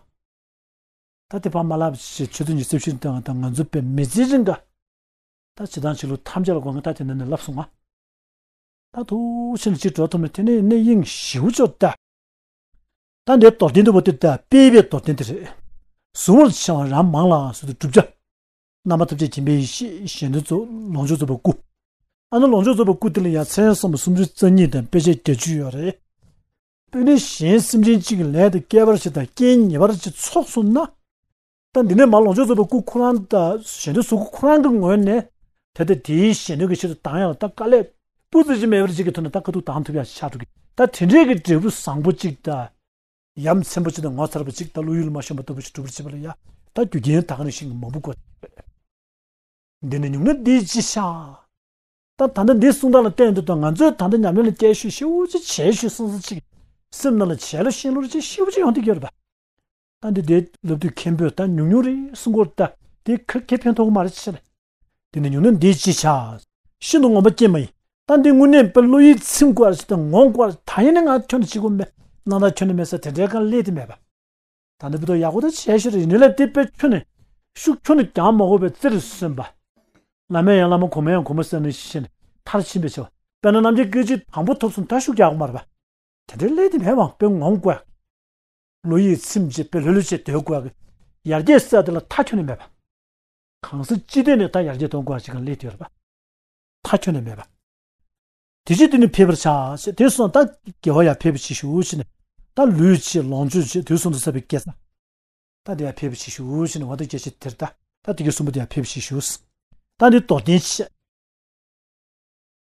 ད་དེ་ཕར་མ་ལབ་ཞེས་ཆོས་དུས་ཉི་ཤུ་རྩ་བཞི་དང་ད་ང་ཚོ་པའི་མི་ཚེ་རིང་ག་ད་བྱེད་སྟངས་བྱེད་ལུགས་ཐམས་ཅད་ལ་དགོངས་ཀྱི་ད་དེ་ནས་ནས་ལབ་སོང་ང་། ད་ཐུགས་ཆེན་གཅིག་འགྲོ་ཐུབ་ན་དེ་ནས་ནས་དབྱིངས་ཞེ་པོ་ཅིག་ད། ད་འདིའི་མདོར་བསྟན་འདི་བོ་དེ་ད་སྤེལ་བའི་མདོར་བསྟན་དེ་རེད། གཟུང་བར་བྱ་བ་རང་མང་ལ་ཟེར་དུས་བསྒྲུབ་བྱ། རྣམ་པ་ཐམས་ཅད་མཁྱེན་པའི་ཡེ་ཤེས་གཞན་དོན་རྫོགས་ལོངས་སྤྱོད་རྫོགས་པའི་སྐུ། ཨ་ནི་ལོངས་སྤྱོད་རྫོགས་པའི་སྐུ་དེ་ལ་ཡང་མཚན་གསུམ་པོ་སུམ་ཅུ་རྩ་གཉིས་དང་དཔེ་བྱད་བརྒྱད་ཅུ་ཡོད་རེད། དཔེར་ན་གཞན་སེམས་ཅན་གཅིག་གི་ལས་དེ་བསྐལ་པར་བྱེད་དང་རྐྱེན་ངེས་པར་བྱེད་ཚོགས་སུ་ན། ད་འདི་ནས་མར་ལོངས་སྤྱོད་རྫོགས་པའི་སྐུ་ཁོ་རང་དང་གཞན་དོན་གཟུགས་སྐུ་ཁོ་རང་གི་ངོས་ནས་དེ་ལྟ་དེའི་གཞན་དོན་གྱི་ཆེད་དུ་དང་ཡང་ལ་ད་དཀའ་ལས་སྤུ་ཙམ་ཅིག་མེད་པར་ཅིག་གི་ཐོག་ནས་ད་དཀའ་སྡུག་དང་ཐུབ་ཡག་ཆགས་འགྲོ་གི་ད་དེ་འདྲའི་གི་འབྲས་བུ་བཟང་པོ་ཅིག་ད་ཡ་མཚན་པོ་ཅིག་དང་ངོ་མཚར་བ་ཅིག་ད་བློ་ཡུལ་མ་ཤོང་བ་ལྟ་བུ་ཞིག་སྒྲུབ་པར་བྱེད་པ་ལ་ཡ་ད་རྒྱུ་རྐྱེན་ད་ག་ནང་བཞིན་གྱི་མང་པོ་དགོས། འདི་ནི་ཉུང་ན་འདིའི་ཅི་ཤ། ད་ད་ལྟ་འདི་གསུང་སྟངས་ལ་བརྟེན་དུ་དང་ང་ཚོས་ད་ལྟ་ཉམས་ལེན་ལ་སྐྱེལ་ཤོས་ཤེའུ་ཅི་བྱས་ཤོས་སོང་ས་ཅིག་སེམས་ནང་ལ་བྱས་ལ་ཤེས་ལོར་ཅི་ཤེའུ་ཅི་ཡོང་དུས་ཡོད་རེད་པ། ད་འདི་དེ་ལབ་དུས་མཁན་པོས་ད་ཉུང་ཉུང་རེད་གསུང་གོ་ད་དེ་ཁ་ཁེ་ཕན་ཐོགས་མ་རེད་ཆེ་ལ། དེ་ནི་ཉུང་ན་འདི་ཅི་ཆ། ཤིན་ཏུ་ངོ་མ་སྐྱེས་མ་ཡིན། ད་འདི་དངོས་གནས་པ་བློ་ཡིད་ཚིམ་དགོས་རེད་ད་ངོམ་དགོས་རེད་ད་ཡིན་ན་ང་ཁྱོན་ནས་བྱེད་དགོས་མེད་སྣང་དག་ཁྱོན་ནས་མེད་ས་དེ་འདྲའི་གང་སླེབས་དེ་མེད་པ། ད་འདི་བུ་དོ་ཡག་པོ་ད་བྱས་ཤོར་ཡིན་ནི་ལ་དེ་དཔེ་ཁྱོན་ནས་ཤུགས་ཁྱོན་ནས་ཀྱང་མ་དགོས་པའི་རྩེ་རུ་སོན་པ། བླ་མས་ཡང་བླ་མ་གོང་མས་ཡང་གོང་མ་ཟེར་ནས་ཤེས་ནས་མཐར་ཕྱིན་པའི་ཆེ་བ། དཔེར་ན་རྣམ་རྒྱལ་སྐད་ཅིག་དང་པོ་ཐོབ་སོང་ད་ཤུགས་རྒྱག་དགོས་མ་རེད་པ། དེ་འདྲའི་ལས་དེ་མེད་པ་དཔེ་ངོམ་དགོས། བློ་ཡིད་ཚིམ་བྱས་དཔེ་ལྷོད་ལྷོད་བྱས་སྡོད་དགོས་གི་ཡར་རྒྱས་ས་དེ་ལ་མཐའ་ཁྱོན་ནས་མེད་པ། གང་ཟག་སྤྱི་དོན་ནས་ད་ཡར་རྒྱས་གཏོང་དགོས་ཅིག་གང་སླེབས་དུས་རེད་པ། མཐའ་ཁྱོན་ནས་མེད་པ། དེ་ཕྱིར་དེ་ནི་ཕེབས་པར་བྱ་ཞེས་དེ་སོང་ད་དགེ་བ་ཡང་ཕེབས་པ་ཞིག་ཞུ་ཞེས་ནས་ད་ལུས་བྱེད་ལོངས་སྤྱོད་བྱེད་དུས་གསུམ་དུ་ཟབ་པའི་དགེ་རྩ། ད་དེ་ཡང་ཕེབས་པ་ཞིག་ཞུ་ཞེས་ནས་འོ་ད་སྐད་ཆ་དེར་ད་ད་དེ་གའི་གསུམ་པོ་དེ་ཡང་ཕེབས་པ་ཞིག་ཞུ། ད་འདི་མདོར་བསྟན་བྱས།